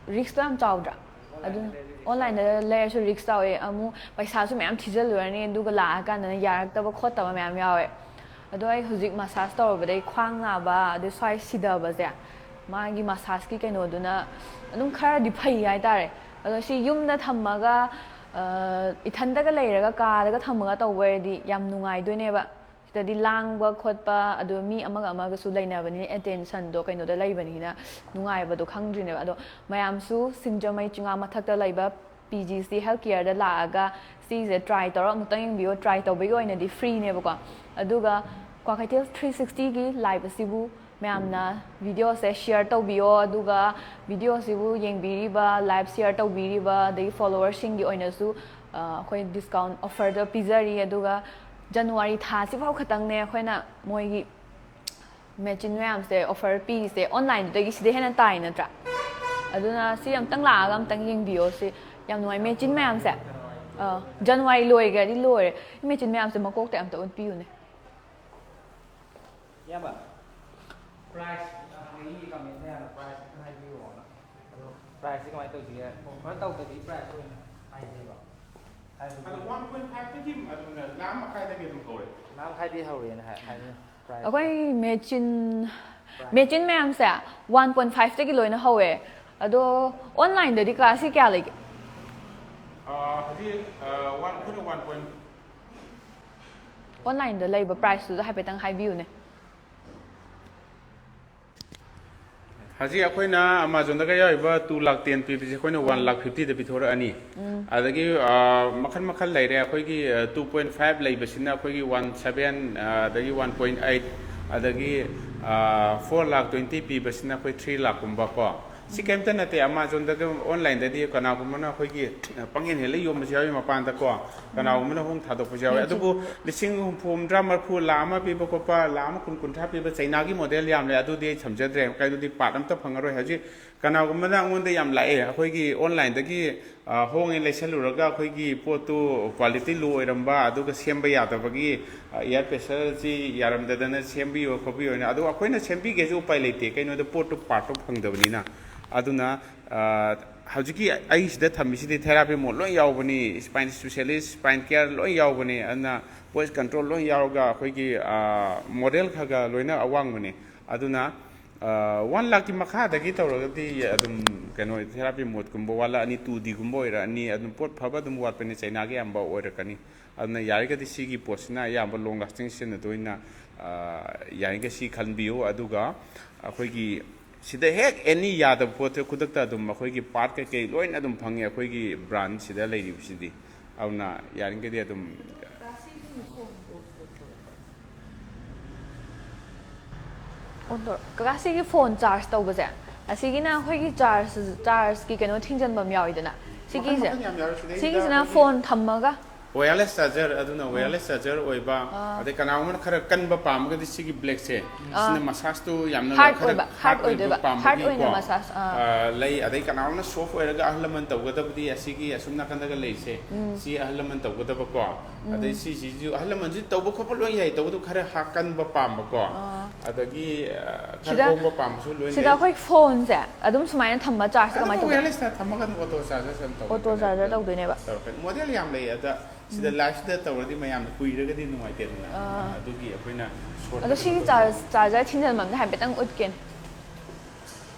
ꯔꯤꯛꯁꯇꯣ ꯌꯥꯝ ꯆꯥꯎꯗ꯭ꯔꯥ? ꯑꯗꯨꯅ ꯑꯣꯟꯂꯥꯏꯟꯗ ꯂꯩꯔꯁꯨ ꯔꯤꯛꯁ ꯆꯥꯎꯋꯦ, ꯑꯃꯨꯛ ꯄꯩꯁꯥꯁꯨ ꯃꯌꯥꯝ ꯊꯤꯖꯤꯜꯂꯨꯔꯅꯤ, ꯑꯗꯨꯒ ꯂꯥꯛꯑꯀꯥꯟꯗꯅ ꯌꯥꯔꯛꯇꯕ ꯈꯣꯠꯇꯕ ꯃꯌꯥꯝ ꯌꯥꯎꯋꯦ꯫ ꯑꯗꯣ ꯑꯩ ꯍꯧꯖꯤꯛ ꯃꯁꯥꯁ ꯇꯧꯔꯨꯕꯗꯩ ꯈ꯭ꯋꯥꯡ ꯅꯥꯕ ꯑꯗꯩ ꯁ꯭ꯋꯥꯏ ꯁꯤꯗꯕꯁꯦ ꯃꯥꯒꯤ ꯃꯁꯥꯁꯀꯤ ꯀꯩꯅꯣꯗꯨꯅ ꯑꯗꯨꯝ ꯈꯔꯗꯤ ꯐꯩ ꯍꯥꯏꯇꯥꯔꯦ꯫ ꯑꯗꯣ ꯁꯤ ꯌꯨꯝꯗ ꯊꯝꯃꯒ, ꯑ, ꯏꯊꯟꯗꯒ ꯂꯩꯔꯒ ꯀꯥꯗꯒ ꯊꯝꯃꯒ ꯇꯧꯕ ꯑꯣꯏꯔꯗꯤ ꯌꯥꯝ ꯅꯨꯡꯉꯥꯏꯗꯣꯏꯅꯦꯕ꯫ ꯁꯤꯗꯗꯤ ꯂꯥꯡꯕ ꯈꯣꯠꯄ, ꯑꯗꯨ ꯃꯤ ꯑꯃꯒ ꯑꯃꯒꯁꯨ ꯂꯩꯅꯕꯅꯤꯅ ꯑꯦꯇꯦꯟꯁꯟꯗꯣ ꯀꯩꯅꯣꯗ ꯂꯩꯕꯅꯤꯅ ꯅꯨꯡꯉꯥꯏꯕꯗꯣ ꯈꯪꯗ꯭ꯔꯤꯅꯦꯕ꯫ ꯑꯗꯣ ꯃꯌꯥꯝꯁꯨ ꯁꯤꯡꯖꯃꯩ ꯆꯤꯉꯥ ꯃꯊꯛꯇ ꯂꯩꯕ ꯄꯤ ꯖꯤ ꯁꯤ ꯍꯦꯜꯊ ꯀꯤꯌꯔꯗ ꯂꯥꯛꯑꯒ ꯁꯤꯁꯦ ꯇ꯭ꯔꯥꯏ ꯇꯧꯔ ꯑꯃꯨꯛꯇꯪ ꯌꯦꯡꯕꯤꯌꯣ꯫ ꯇ꯭ꯔꯥꯏ ꯇꯧꯕꯒꯤ ꯑꯣꯏꯅꯗꯤ ꯐ꯭ꯔꯤꯅꯦꯕꯀꯣ꯫ ꯑꯗꯨꯒ ꯀ꯭ꯋꯥꯀꯩꯊꯦꯜ ꯊ꯭ꯔꯤ ꯁꯤꯛꯁꯇꯤꯒꯤ ꯂꯥꯏꯚ ꯑꯁꯤꯕꯨ ꯃꯌꯥꯝꯅ ꯚꯤꯗꯤꯑꯣꯁꯦ ꯁꯤꯌꯔ ꯇꯧꯕꯤꯌꯣ, ꯑꯗꯨꯒ ꯚꯤꯗꯤꯑꯣꯁꯤꯕꯨ ꯌꯦꯡꯕꯤꯔꯤꯕ, ꯂꯥꯏꯚ ꯁꯤꯌꯔ ꯇꯧꯕꯤꯔꯤꯕ, ꯑꯗꯒꯤ ꯐꯣꯂꯣꯋꯔꯁꯤꯡꯒꯤ ꯑꯣꯏꯅꯁꯨ, ꯑ, ꯑꯩꯈꯣꯏ ꯗꯤꯁꯀꯥꯎꯟ ꯑꯣꯐꯔꯗꯣ ꯄꯤꯖꯔꯤ꯫ ꯑꯗꯨꯒ ꯖꯅꯋꯥꯔꯤ ꯊꯥꯁꯤꯐꯥꯎ ꯈꯛꯇꯪꯅꯦ ꯑꯩꯈꯣꯏꯅ ꯃꯣꯏꯒꯤ ꯃꯦꯆꯤꯟ ꯃꯌꯥꯝꯁꯦ ꯑꯣꯐꯔ ꯄꯤꯔꯤꯁꯦ ꯑꯣꯟꯂꯥꯏꯟꯗꯨꯗꯒꯤ ꯁꯤꯗ ꯍꯦꯟꯅ ꯇꯥꯏ ꯅꯠꯇ꯭ꯔꯥ? ꯑꯗꯨꯅ ꯁꯤ ꯑꯝꯇꯪ ꯂꯥꯛꯑꯒ ꯑꯝꯇꯪ ꯌꯦꯡꯕꯤꯌꯣ꯫ ꯁꯤ ꯌꯥꯝ ꯅꯨꯡꯉꯥꯏ꯫ ꯃꯦꯆꯤꯟ ꯃꯌꯥꯝꯁꯦ, ꯑ, ꯖꯅꯋꯥꯔꯤ ꯂꯣꯏꯈ꯭ꯔꯗꯤ ꯂꯣꯏꯔꯦ꯫ ꯃꯦꯆꯤꯟ ꯃꯌꯥꯝꯁꯦ ꯃꯀꯣꯛꯇ ꯑꯝꯇ ꯎꯠꯄꯤꯌꯨꯅꯦ꯫ ꯏꯌꯥꯝꯕ, ꯄ꯭ꯔꯥꯏꯁ ꯍꯪꯉꯛꯏ ꯀꯃꯦꯟ ꯃꯌꯥꯝꯅ ꯄ꯭ꯔꯥꯏꯁ ꯈꯤꯇꯪ ꯍꯥꯏꯕꯤꯌꯣꯅ꯫ ꯑꯗꯣ ꯄ꯭ꯔꯥꯏꯁꯁꯤ ꯀꯃꯥꯏꯅ ꯇꯧꯁꯤꯒꯦ? ꯑꯣꯐꯔ ꯇꯧꯗꯕꯤ ꯄ꯭ꯔꯥꯏꯁ ꯑꯣꯏꯅ ꯍꯥꯏꯖꯦꯕ꯫ ꯍꯥꯏꯕꯗꯤ ꯑꯗꯣ ꯋꯥꯟ ꯄꯣꯏꯟ ꯐꯥꯏꯚꯇꯒꯤ ꯑꯗꯨꯝ ꯂꯥꯈ ꯃꯈꯥꯏꯗꯒꯤ ꯑꯗꯨꯝ ꯍꯧꯔꯦ꯫ ꯂꯥꯈ ꯃꯈꯥꯏꯗꯒꯤ ꯍꯧꯔꯦꯅ ꯍꯥꯏ, ꯍꯥꯏꯅꯤ ꯄ꯭ꯔꯥꯏꯁ꯫ ꯑꯩꯈꯣꯏ ꯃꯦꯆꯤꯟ, ꯃꯦꯆꯤꯟ ꯃꯌꯥꯝꯁꯦ ꯋꯥꯟ ꯄꯣꯏꯟ ꯐꯥꯏꯚꯇꯒꯤ ꯂꯣꯏꯅ ꯍꯧꯋꯦ꯫ ꯑꯗꯣ ꯑꯣꯟꯂꯥꯏꯟꯗꯗꯤ ꯀ꯭ꯂꯥꯁꯁꯤ ꯀꯌꯥ ꯂꯩꯒꯦ? ꯑꯥ, ꯍꯧꯖꯤꯛ, ꯑꯥ, ꯋꯥꯟ, ꯑꯩꯈꯣꯏꯅ ꯋꯥꯟ ꯄꯣꯏꯟ ꯑꯣꯟꯂꯥꯏꯟꯗ ꯂꯩꯕ ꯄ꯭ꯔꯥꯏꯁꯇꯨꯁꯨ ꯍꯥꯏꯐꯦꯠꯇꯪ ꯍꯥꯏꯕꯤꯌꯨꯅꯦ꯫ ꯍꯧꯖꯤꯛ ꯑꯩꯈꯣꯏꯅ ꯑꯃꯥꯖꯣꯟꯗꯒ ꯌꯥꯎꯔꯤꯕ two lakh ten ꯄꯤꯕꯁꯦ ꯑꯩꯈꯣꯏꯅ one lakh fifty ꯗ ꯄꯤꯊꯣꯔꯛꯑꯅꯤ꯫ ꯑꯗꯒꯤ ꯑ, ꯃꯈꯜ ꯃꯈꯜ ꯂꯩꯔꯦ꯫ ꯑꯩꯈꯣꯏꯒꯤ two point five ꯂꯩꯕꯁꯤꯅ ꯑꯩꯈꯣꯏꯒꯤ one seven, ꯑꯗꯒꯤ one point eight, ꯑꯗꯒꯤ four lakh twenty ꯄꯤꯕꯁꯤꯅ ꯑꯩꯈꯣꯏ three lakh ꯀꯨꯝꯕ ꯀꯣ꯫ ꯁꯤ ꯀꯩꯝꯇ ꯅꯠꯇꯦ, ꯑꯃꯥꯖꯣꯟꯗꯒ, ꯑꯣꯟꯂꯥꯏꯟꯗꯗꯤ ꯀꯅꯥꯒꯨꯝꯕꯅ ꯑꯩꯈꯣꯏꯒꯤ ꯄꯪꯍꯦꯟ ꯍꯦꯜꯂ ꯌꯣꯟꯕꯁꯨ ꯌꯥꯎꯏ ꯃꯄꯥꯟꯗꯀꯣ, ꯀꯅꯥꯒꯨꯝꯕꯅ ꯍꯣꯡ ꯊꯥꯗꯣꯛꯄꯁꯨ ꯌꯥꯎꯏ꯫ ꯑꯗꯨꯕꯨ ꯂꯤꯁꯤꯡ ꯍꯨꯝꯐꯨ, ꯍꯨꯝꯗ꯭ꯔꯥ, ꯃꯔꯤꯐꯨ, ꯂꯥꯈ ꯑꯃ ꯄꯤꯕ ꯈꯣꯠꯄ, ꯂꯥꯈ ꯑꯃ ꯀꯨꯟ, ꯀꯨꯟꯊ꯭ꯔꯥ ꯄꯤꯕ ꯆꯩꯅꯥꯒꯤ ꯃꯣꯗꯦꯜ ꯌꯥꯝ ꯂꯩ, ꯑꯗꯨꯗꯤ ꯑꯩ ꯊꯝꯖꯗ꯭ꯔꯦ꯫ ꯀꯩꯅꯣꯗꯤ ꯄꯥꯔꯠ ꯑꯝꯇ ꯐꯪꯉꯔꯣꯏ꯫ ꯍꯧꯖꯤꯛ ꯀꯅꯥꯒꯨꯝꯕꯅ ꯑꯩꯉꯣꯟꯗ ꯌꯥꯝ ꯂꯥꯛꯑꯦ, ꯑꯩꯈꯣꯏꯒꯤ ꯑꯣꯟꯂꯥꯏꯟꯗꯒꯤ ꯑ, ꯍꯣꯡꯉꯦ ꯂꯩꯁꯜꯂꯨꯔꯒ ꯑꯩꯈꯣꯏꯒꯤ ꯄꯣꯠꯇꯨ quality low ꯑꯣꯏꯔꯝꯕ, ꯑꯗꯨꯒ ꯁꯦꯝꯕ ꯌꯥꯗꯕꯒꯤ, ꯑ, air pressureꯁꯤ ꯌꯥꯔꯝꯗꯗꯅ ꯁꯦꯝꯕꯤꯌꯣ ꯈꯣꯠꯄꯤꯌꯣꯅ꯫ ꯑꯗꯣ ꯑꯩꯈꯣꯏꯅ ꯁꯦꯝꯕꯤꯒꯦꯁꯨ ꯎꯄꯥꯏ ꯂꯩꯇꯦ, ꯀꯩꯅꯣꯗ ꯄꯣꯠꯇꯨ ꯄꯥꯔꯠꯇꯣ ꯐꯪꯗꯕꯅꯤꯅ꯫ ꯑꯗꯨꯅ, ꯑ, ꯍꯧꯖꯤꯛꯀꯤ ꯑꯩ ꯁꯤꯗ ꯊꯝꯃꯤꯁꯤꯗꯤ therapy mode ꯂꯣꯏ ꯌꯥꯎꯕꯅꯤ, spine specialist, spine care ꯂꯣꯏ ꯌꯥꯎꯕꯅꯤ꯫ ꯑꯗꯨꯅ voice control ꯂꯣꯏ ꯌꯥꯎꯔꯒ ꯑꯩꯈꯣꯏꯒꯤ, ꯑ, ꯃꯣꯗꯦꯜ ꯈꯔ ꯈꯔ ꯂꯣꯏꯅ ꯑꯋꯥꯡꯕꯅꯤ꯫ ꯑꯗꯨꯅ, ꯑ, one lakhꯀꯤ ꯃꯈꯥꯗꯒꯤ ꯇꯧꯔꯒꯗꯤ ꯑꯗꯨꯝ ꯀꯩꯅꯣ therapy modeꯀꯨꯝꯕ ꯋꯥꯠꯂꯛꯑꯅꯤ, two Dꯒꯨꯝꯕ ꯑꯣꯏꯔꯛꯑꯅꯤ, ꯑꯗꯨꯝ ꯄꯣꯠ ꯐꯕ ꯑꯗꯨꯝ ꯋꯥꯠꯄꯅꯤ, ꯆꯩꯅꯥꯒꯤ ꯑꯌꯥꯝꯕ ꯑꯣꯏꯔꯛꯀꯅꯤ꯫ ꯑꯗꯨꯅ ꯌꯥꯔꯤꯒꯗꯤ ꯁꯤꯒꯤ ꯄꯣꯠꯁꯤꯅ ꯑꯌꯥꯝꯕ long lasting ꯁꯤꯖꯤꯟꯅꯗꯣꯏꯅ, ꯑ, ꯌꯥꯔꯤꯒꯩ ꯁꯤ ꯈꯟꯕꯤꯌꯨ꯫ ꯑꯗꯨꯒ ꯑꯩꯈꯣꯏꯒꯤ ꯁꯤꯗ ꯍꯦꯛ any ꯌꯥꯗꯕ ꯄꯣꯠꯁꯦ ꯈꯨꯗꯛꯇ ꯑꯗꯨꯝ ꯑꯩꯈꯣꯏꯒꯤ ꯄꯥꯔꯠ ꯀꯩꯀꯩ ꯂꯣꯏꯅ ꯑꯗꯨꯝ ꯐꯪꯉꯤ ꯑꯩꯈꯣꯏꯒꯤ ꯕ꯭ꯔꯥꯟꯁꯤꯗ ꯂꯩꯔꯤꯕꯁꯤꯗꯤ꯫ ꯑꯗꯨꯅ ꯌꯥꯔꯤꯒꯩꯗꯤ ꯑꯗꯨꯝ ꯑꯣ, ꯀꯀꯥ, ꯁꯤꯒꯤ ꯐꯣꯟ ꯆꯥꯔꯖ ꯇꯧꯕꯁꯦ, ꯑꯁꯤꯒꯤꯅ ꯑꯩꯈꯣꯏꯒꯤ ꯆꯥꯔꯖ, ꯆꯥꯔꯖꯀꯤ ꯀꯩꯅꯣ ꯊꯤꯡꯖꯤꯟꯕ ꯑꯃ ꯌꯥꯎꯋꯤꯗꯅ, ꯁꯤꯒꯤꯁꯦ, ꯃꯈꯜ ꯌꯥꯝ ꯌꯥꯎꯔꯦ꯫ ꯁꯤꯗꯩꯗ ꯁꯤꯒꯤꯁꯤꯅ ꯑꯩꯈꯣꯏꯒꯤ ꯐꯣꯟ ꯊꯝꯃꯒ wireless charger, ꯑꯗꯨꯅ wireless charger ꯑꯣꯏꯕ, ꯑꯥ꯫ ꯑꯗꯩ ꯀꯅꯥꯒꯨꯝꯕꯅ ꯈꯔ ꯀꯟꯕ ꯄꯥꯝꯃꯒꯗꯤ ꯁꯤꯒꯤ ꯕ꯭ꯂꯦꯛꯁꯦ, ꯑꯥ꯫ ꯁꯤꯅ ꯃꯁꯥꯖꯇꯣ ꯌꯥꯝꯅ hard ꯈꯔ ꯑꯣꯏꯕ, hard hard ꯑꯣꯏꯕ ꯑꯣꯏꯗꯣꯏꯕ, hard ꯄꯥꯝꯕꯒꯤꯀꯣ, ꯑꯣꯏꯅ ꯃꯁꯥꯖ, ꯑꯥ꯫ ꯑꯥ, ꯂꯩ꯫ ꯑꯗꯩ ꯀꯅꯥꯒꯨꯝꯕꯅ soft ꯑꯣꯏꯔꯒ ꯑꯍꯜ ꯂꯃꯟ ꯇꯧꯒꯗꯕꯗꯤ ꯑꯁꯤꯒꯤ ꯑꯁꯨꯝ ꯅꯥꯀꯟꯗꯒ ꯂꯩꯔꯤꯁꯦ, ꯁꯤ ꯑꯍꯜ ꯂꯃꯟ ꯇꯧꯒꯗꯕꯀꯣ꯫ ꯑꯗꯩ ꯁꯤꯁꯤꯁꯨ ꯑꯍꯜ ꯂꯃꯟꯁꯨ ꯇꯧꯕ ꯈꯣꯠꯄ ꯂꯣꯏ ꯌꯥꯏ, ꯇꯧꯕꯗꯨ ꯈꯔ ꯍꯥꯔꯠ ꯀꯟꯕ ꯄꯥꯝꯕꯀꯣ, ꯑꯥ꯫ ꯑꯗꯒꯤ, ꯑ, ꯈꯔ ꯁꯤꯗ, ꯀꯣꯝꯕ ꯄꯥꯝꯕꯁꯨ ꯂꯣꯏ ꯁꯤꯗ ꯂꯩ꯫ ꯑꯩꯈꯣꯏ ꯐꯣꯟꯁꯦ ꯑꯗꯨꯝ ꯁꯨꯃꯥꯏꯅ ꯊꯝꯕ ꯆꯥꯔꯖꯁꯦ ꯑꯗꯨꯝ ꯀꯃꯥꯏꯅ ꯇꯧꯗꯣꯏꯅꯣ? Wirelessꯇ ꯊꯝꯃꯒ ꯑꯗꯨꯝ auto charger ꯑꯗꯨꯝ ꯇꯧꯔꯛꯀꯅꯤ꯫ Auto charger ꯇꯧꯗꯣꯏꯅꯦꯕ꯫ ꯇꯧꯔꯛꯀꯅꯤ꯫ ꯃꯣꯗꯦꯜ ꯌꯥꯝ ꯂꯩ, ꯑꯗ ꯁꯤꯗ liveꯇ ꯇꯧꯔꯗꯤ ꯃꯌꯥꯝꯅ ꯀꯨꯏꯔꯒꯗꯤ ꯅꯨꯡꯉꯥꯏꯇꯦꯗꯅ꯫ ꯑꯥ꯫ ꯑꯗꯨꯒꯤ ꯑꯩꯈꯣꯏꯅ short ꯑꯗꯣ ꯁꯤꯒꯤ ꯇꯧꯊꯣꯛ- ꯆꯥꯔꯖ, ꯆꯥꯔꯖꯔ ꯊꯤꯟꯖꯟꯕ ꯑꯝꯗ ꯍꯥꯏꯐꯦꯠꯇꯪ ꯎꯠꯀꯦꯅꯦ꯫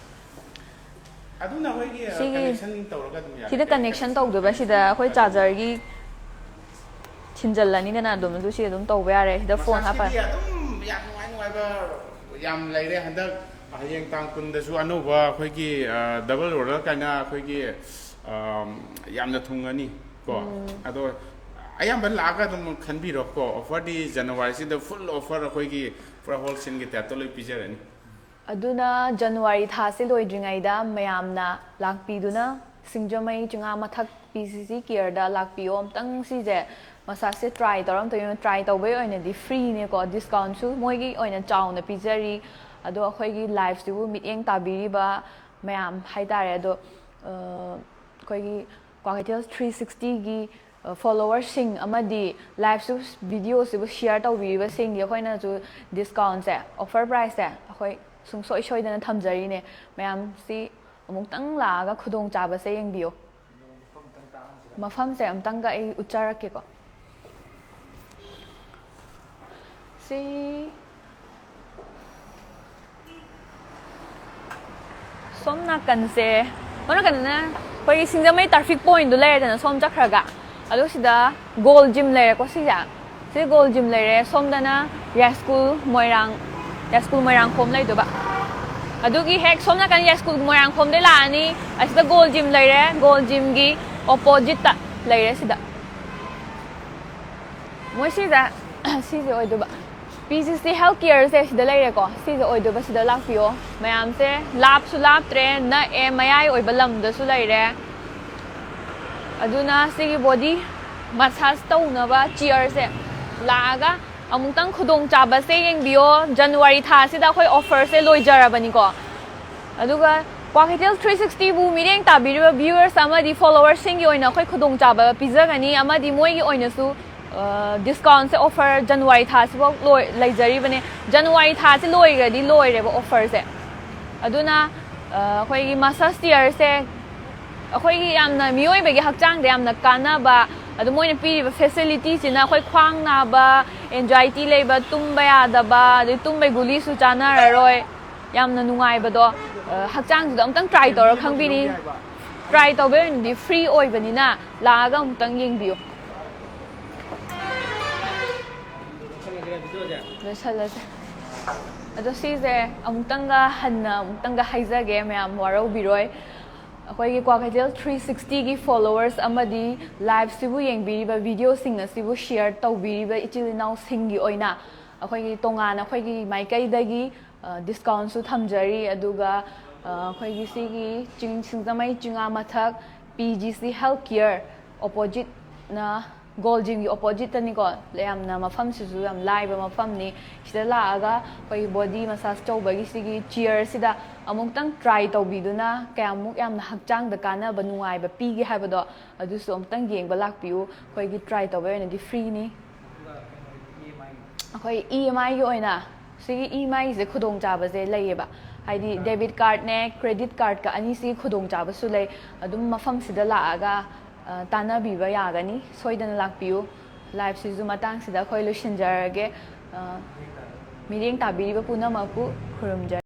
ꯑꯗꯨꯅ ꯑꯩꯈꯣꯏꯒꯤ, ꯑ, ꯁꯤꯒꯤ connection ꯇꯧꯔꯒ ꯑꯗꯨꯝ ꯌꯥꯔꯦ꯫ ꯁꯤꯗ connection ꯇꯧꯗꯣꯏꯕ, ꯁꯤꯗ ꯑꯩꯈꯣꯏ ꯆꯥꯔꯖꯔꯒꯤ ꯊꯤꯟꯖꯜꯂꯅꯤꯗꯅ ꯑꯗꯨꯝ, ꯑꯗꯨ ꯁꯤ ꯑꯗꯨꯝ ꯇꯧꯕ ꯌꯥꯔꯦ꯫ ꯁꯤꯗ ꯐꯣꯟ ꯍꯥꯞꯄ꯫ Massageꯀꯤꯗꯤ ꯑꯗꯨꯝ ꯌꯥꯝ ꯅꯨꯡꯉꯥꯏ ꯅꯨꯡꯉꯥꯏꯕ ꯌꯥꯝ ꯂꯩꯔꯦ꯫ ꯍꯟꯗꯛ ꯍꯌꯦꯡ ꯇꯥꯡ ꯀꯨꯟꯗꯁꯨ ꯑꯅꯧꯕ ꯑꯩꯈꯣꯏꯒꯤ ꯗꯕꯜ ꯔꯣꯂꯔ ꯀꯥꯏꯅ ꯑꯩꯈꯣꯏꯒꯤ ꯑꯝ, ꯌꯥꯝꯅ ꯊꯨꯡꯉꯅꯤ ꯀꯣ꯫ ꯑꯗꯣ ꯑꯌꯥꯝꯕ ꯂꯥꯛꯑꯒ ꯑꯗꯨꯝ ꯈꯟꯕꯤꯔꯣ ꯀꯣ꯫ ꯑꯣꯐꯔꯗꯤ ꯖꯅꯋꯥꯔꯤꯁꯤꯗ ꯐꯨꯜ ꯑꯣꯐꯔ ꯑꯩꯈꯣꯏꯒꯤ ꯄꯨꯔꯥ ꯍꯣꯜꯁꯦꯜꯒꯤ ꯇꯥꯏꯞꯇ ꯂꯣꯏ ꯄꯤꯖꯔꯅꯤ꯫ ꯑꯗꯨꯅ ꯖꯅꯋꯥꯔꯤ ꯊꯥꯁꯤ ꯂꯣꯏꯗ꯭ꯔꯤꯉꯩꯗ ꯃꯌꯥꯝꯅ ꯂꯥꯛꯄꯤꯗꯨꯅ ꯁꯤꯡꯖꯃꯩ ꯆꯤꯉꯥ ꯃꯊꯛ ꯄꯤ ꯁꯤ ꯁꯤ ꯀꯤꯌꯔꯗ ꯂꯥꯛꯄꯤꯌꯣ꯫ ꯑꯝꯇꯪ ꯁꯤꯁꯦ ꯃꯁꯥꯖꯁꯦ ꯇ꯭ꯔꯥꯏ ꯇꯧꯔ ꯑꯝꯇ ꯌꯦꯡꯉꯣ꯫ ꯇ꯭ꯔꯥꯏ ꯇꯧꯕꯩ ꯑꯣꯏꯅꯗꯤ ꯐ꯭ꯔꯤꯅꯦꯀꯣ, ꯗꯤꯁꯀꯥꯎꯟꯁꯨ ꯃꯣꯏꯒꯤ ꯑꯣꯏꯅ ꯆꯥꯎꯅ ꯄꯤꯖꯔꯤ꯫ ꯑꯗꯣ ꯑꯩꯈꯣꯏꯒꯤ ꯂꯥꯏꯐꯁꯤꯕꯨ ꯃꯤꯠꯌꯦꯡ ꯇꯥꯕꯤꯔꯤꯕ ꯃꯌꯥꯝ ꯍꯥꯏꯇꯥꯔꯦ, ꯑꯗꯣ ꯑ, ꯑꯩꯈꯣꯏꯒꯤ ꯀ꯭ꯋꯥꯀꯩꯊꯦꯜ ꯊ꯭ꯔꯤ ꯁꯤꯛꯁꯇꯤꯒꯤ ꯐꯣꯂꯣꯋꯔꯁꯤꯡ ꯑꯃꯗꯤ ꯂꯥꯏꯐꯁꯨ, ꯚꯤꯗꯤꯑꯣꯁꯤꯕꯨ ꯁꯤꯌꯔ ꯇꯧꯕꯤꯔꯤꯕꯁꯤꯡꯒꯤ ꯑꯩꯈꯣꯏꯅꯁꯨ ꯗꯤꯁꯀꯥꯎꯟꯁꯦ, ꯑꯣꯐꯔ ꯄ꯭ꯔꯥꯏꯁꯁꯦ ꯑꯩꯈꯣꯏ ꯁꯨꯡꯁꯣꯏ ꯁꯣꯏꯗꯅ ꯊꯝꯖꯔꯤꯅꯦ꯫ ꯃꯌꯥꯝꯁꯤ ꯑꯃꯨꯛꯇꯪ ꯂꯥꯛꯑꯒ ꯈꯨꯗꯣꯡꯆꯥꯕꯁꯦ ꯌꯦꯡꯕꯤꯌꯣ꯫ ꯃꯐꯝꯁꯦ ꯑꯝꯇꯪꯒ ꯑꯩ ꯎꯠꯆꯔꯛꯀꯦꯀꯣ꯫ ꯁꯤ ꯁꯣꯝ ꯅꯥꯀꯟꯁꯦ, ꯁꯣꯝ ꯅꯥꯀꯟꯗꯅ ꯑꯩꯈꯣꯏꯒꯤ ꯁꯤꯡꯖꯃꯩ ꯇ꯭ꯔꯥꯐꯤꯛ ꯄꯣꯏꯟꯗꯣ ꯂꯩꯔꯦꯗꯅ, ꯁꯣꯝ ꯆꯠꯈ꯭ꯔꯒ꯫ ꯑꯗꯣ ꯁꯤꯗ ꯒꯣꯜ ꯖꯤꯝ ꯂꯩꯔꯦꯀꯣ, ꯁꯤꯁꯦ꯫ ꯁꯤ ꯒꯣꯜ ꯖꯤꯝ ꯂꯩꯔꯦ, ꯁꯣꯝꯗꯅ ꯌꯥꯏꯁ꯭ꯀꯨꯜ ꯃꯣꯏꯔꯥꯡ, ꯌꯥꯏꯁ꯭ꯀꯨꯜ ꯃꯣꯏꯔꯥꯡꯈꯣꯝ ꯂꯩꯗꯣꯏꯕ꯫ ꯑꯗꯨꯒꯤ ꯍꯦꯛ ꯁꯣꯝ ꯅꯥꯀꯟ ꯌꯥꯏꯁ꯭ꯀꯨꯜ ꯃꯣꯏꯔꯥꯡꯈꯣꯝꯗꯩ ꯂꯥꯛꯑꯅꯤ, ꯑꯁꯤꯗ ꯒꯣꯜ ꯖꯤꯝ ꯂꯩꯔꯦ, ꯒꯣꯜ ꯖꯤꯝꯒꯤ ꯑꯣꯄꯣꯖꯤꯠꯇ ꯂꯩꯔꯦ ꯁꯤꯗ꯫ ꯃꯣꯏ ꯁꯤꯗ, ꯁꯤꯁꯦ ꯑꯣꯏꯗꯣꯏꯕ꯫ ꯄꯤ ꯁꯤ ꯁꯤ ꯍꯦꯜꯊ ꯀꯤꯌꯔꯁꯦ ꯁꯤꯗ ꯂꯩꯔꯦꯀꯣ, ꯁꯤꯁꯦ ꯑꯣꯏꯗꯣꯏꯕ, ꯁꯤꯗ ꯂꯥꯛꯄꯤꯌꯣ꯫ ꯃꯌꯥꯝꯁꯦ ꯂꯥꯞꯁꯨ ꯂꯥꯞꯇ꯭ꯔꯦ, ꯅꯛꯑꯦ, ꯃꯌꯥꯏ ꯑꯣꯏꯕ ꯂꯝꯗꯁꯨ ꯂꯩꯔꯦ꯫ ꯑꯗꯨꯅ ꯁꯤꯒꯤ ꯕꯣꯗꯤ ꯃꯁꯥꯖ ꯇꯧꯅꯕ ꯆꯤꯌꯔꯁꯦ ꯂꯥꯛꯑꯒ ꯑꯃꯨꯛꯇꯪ ꯈꯨꯗꯣꯡꯆꯥꯕꯁꯦ ꯌꯦꯡꯕꯤꯌꯣ꯫ ꯖꯅꯋꯥꯔꯤ ꯊꯥꯁꯤꯗ ꯑꯩꯈꯣꯏ ꯑꯣꯐꯔꯁꯦ ꯂꯣꯏꯖꯔꯕꯅꯤꯀꯣ꯫ ꯑꯗꯨꯒ ꯀ꯭ꯋꯥꯀꯩꯊꯦꯜ ꯊ꯭ꯔꯤ ꯁꯤꯛꯁꯇꯤꯕꯨ ꯃꯤꯠꯌꯦꯡ ꯇꯥꯕꯤꯔꯤꯕ ꯚ꯭ꯌꯨꯋꯔꯁ ꯑꯃꯗꯤ ꯐꯣꯂꯣꯋꯔꯁꯤꯡꯒꯤ ꯑꯣꯏꯅ ꯑꯩꯈꯣꯏ ꯈꯨꯗꯣꯡꯆꯥꯕ ꯄꯤꯖꯒꯅꯤ, ꯑꯃꯗꯤ ꯃꯣꯏꯒꯤ ꯑꯣꯏꯅꯁꯨ, ꯑ, ꯗꯤꯁꯀꯥꯎꯟꯁꯦ, ꯑꯣꯐꯔ ꯖꯅꯋꯥꯔꯤ ꯊꯥꯁꯤꯐꯥꯎ ꯂꯣꯏ-, ꯂꯩꯖꯔꯤꯕꯅꯦ꯫ ꯖꯅꯋꯥꯔꯤ ꯊꯥꯁꯤ ꯂꯣꯏꯈ꯭ꯔꯗꯤ ꯂꯣꯏꯔꯦꯕ ꯑꯣꯐꯔꯁꯦ꯫ ꯑꯗꯨꯅ, ꯑ, ꯑꯩꯈꯣꯏꯒꯤ ꯃꯁꯥꯖ ꯆꯤꯌꯔꯁꯦ ꯑꯩꯈꯣꯏꯒꯤ ꯌꯥꯝꯅ ꯃꯤꯑꯣꯏꯕꯒꯤ ꯍꯛꯆꯥꯡꯗ ꯌꯥꯝꯅ ꯀꯥꯟꯅꯕ, ꯑꯗꯨ ꯃꯣꯏꯅ ꯄꯤꯔꯤꯕ ꯐꯦꯁꯤꯂꯤꯇꯤꯁꯤꯅ ꯑꯩꯈꯣꯏ ꯈ꯭ꯋꯥꯡ ꯅꯥꯕ, ꯑꯦꯟꯖꯥꯏꯇꯤ ꯂꯩꯕ, ꯇꯨꯝꯕ ꯌꯥꯗꯕ, ꯑꯗꯩ ꯇꯨꯝꯕꯩ ꯒꯨꯂꯤꯁꯨ ꯆꯥꯅꯔꯔꯣꯏ꯫ ꯌꯥꯝꯅ ꯅꯨꯡꯉꯥꯏꯕꯗꯣ, ꯑ, ꯍꯛꯆꯥꯡꯁꯤꯗ ꯑꯝꯇꯪ ꯇ꯭ꯔꯥꯏ ꯇꯧꯔ ꯈꯪꯕꯤꯅꯤ꯫ ꯇ꯭ꯔꯥꯏ ꯇꯧꯕꯩ ꯑꯣꯏꯅꯗꯤ ꯐ꯭ꯔꯤ ꯑꯣꯏꯕꯅꯤꯅ ꯂꯥꯛꯑꯒ ꯑꯃꯨꯛꯇꯪ ꯌꯦꯡꯕꯤꯌꯨ꯫ ꯂꯣꯏꯁꯜꯂꯁꯦ꯫ ꯑꯗꯣ ꯁꯤꯁꯦ ꯑꯃꯨꯛꯇꯪꯒ ꯍꯟꯅ ꯑꯃꯨꯛꯇꯪꯒ ꯍꯥꯏꯖꯒꯦ, ꯃꯌꯥꯝ ꯋꯥꯔꯧꯕꯤꯔꯣꯏ꯫ ꯑꯩꯈꯣꯏꯒꯤ ꯀ꯭ꯋꯥꯀꯩꯊꯦꯜ ꯊ꯭ꯔꯤ ꯁꯤꯛꯁꯇꯤꯒꯤ ꯐꯣꯂꯣꯋꯔꯁ ꯑꯃꯗꯤ ꯂꯥꯏꯚꯁꯤꯕꯨ ꯌꯦꯡꯕꯤꯔꯤꯕ, ꯚꯤꯗꯤꯑꯣꯁꯤꯡ ꯑꯁꯤꯕꯨ ꯁꯤꯌꯔ ꯇꯧꯕꯤꯔꯤꯕ ꯏꯆꯤꯜ ꯏꯅꯥꯎꯁꯤꯡꯒꯤ ꯑꯣꯏꯅ ꯑꯩꯈꯣꯏꯒꯤ ꯇꯣꯉꯥꯟꯅ ꯑꯩꯈꯣꯏꯒꯤ ꯃꯥꯏꯀꯩꯗꯒꯤ ꯗꯤꯁꯀꯥꯎꯟꯁꯨ ꯊꯝꯖꯔꯤ꯫ ꯑꯗꯨꯒ ꯑꯩꯈꯣꯏꯒꯤ ꯁꯤꯒꯤ ꯆꯤꯡ ꯁꯤꯡꯖꯃꯩ ꯆꯤꯡꯉꯥ ꯃꯊꯛ P G C health care ꯑꯣꯄꯣꯖꯤꯠꯅ, goal ꯖꯤꯝꯒꯤ ꯑꯣꯄꯣꯖꯤꯠꯇꯅꯤꯀꯣ꯫ ꯌꯥꯝꯅ ꯃꯐꯝꯁꯤꯁꯨ ꯌꯥꯝ ꯂꯥꯏꯕ ꯃꯐꯝꯅꯤ꯫ ꯁꯤꯗ ꯂꯥꯛꯑꯒ ꯑꯩꯈꯣꯏꯒꯤ ꯕꯣꯗꯤ ꯃꯁꯥꯖ ꯇꯧꯕꯒꯤ ꯁꯤꯒꯤ ꯆꯤꯌꯔꯁꯤꯗ ꯑꯃꯨꯛꯇꯪ ꯇ꯭ꯔꯥꯏ ꯇꯧꯕꯤꯗꯨꯅ ꯀꯌꯥꯃꯨꯛ ꯌꯥꯝꯅ ꯍꯛꯆꯥꯡꯗ ꯀꯥꯟꯅꯕ, ꯅꯨꯡꯉꯥꯏꯕ ꯄꯤꯒꯦ ꯍꯥꯏꯕꯗꯣ ꯑꯗꯨꯁꯨ ꯑꯃꯨꯛꯇꯪ ꯌꯦꯡꯕ ꯂꯥꯛꯄꯤꯌꯨ꯫ ꯑꯩꯈꯣꯏꯒꯤ ꯇ꯭ꯔꯥꯏ ꯇꯧꯕꯒꯤ ꯑꯣꯏꯅꯗꯤ ꯐ꯭ꯔꯤꯅꯤ꯫ ꯑꯩꯈꯣꯏ ꯏ ꯑꯦꯝ ꯑꯥꯏꯒꯤ ꯑꯣꯏꯅ ꯁꯤꯒꯤ ꯏ ꯑꯦꯝ ꯑꯥꯏꯒꯤꯁꯦ ꯈꯨꯗꯣꯡꯆꯥꯕꯁꯦ ꯂꯩꯌꯦꯕ, ꯍꯥꯏꯗꯤ ꯗꯦꯕꯤꯠ ꯀꯥꯔꯠꯅꯦ, ꯀ꯭ꯔꯦꯗꯤꯠ ꯀꯥꯔꯠꯀ ꯑꯅꯤꯁꯤꯒꯤ ꯈꯨꯗꯣꯡꯆꯥꯕꯁꯨ ꯂꯩ꯫ ꯑꯗꯨꯝ ꯃꯐꯝꯁꯤꯗ ꯂꯥꯛꯑꯒ ꯇꯥꯟꯅꯕꯤꯕ ꯌꯥꯒꯅꯤ꯫ ꯁꯣꯏꯗꯅ ꯂꯥꯛꯄꯤꯌꯨ꯫ ꯂꯥꯏꯚꯁꯤꯁꯨ ꯃꯇꯥꯡꯁꯤꯗ ꯑꯩꯈꯣꯏ ꯂꯣꯏꯁꯤꯟꯖꯔꯒꯦ꯫ ꯃꯤꯠꯌꯦꯡ ꯇꯥꯕꯤꯔꯤꯕ ꯄꯨꯝꯅꯃꯛꯄꯨ ꯈꯨꯔꯨꯝꯖꯔꯤ꯫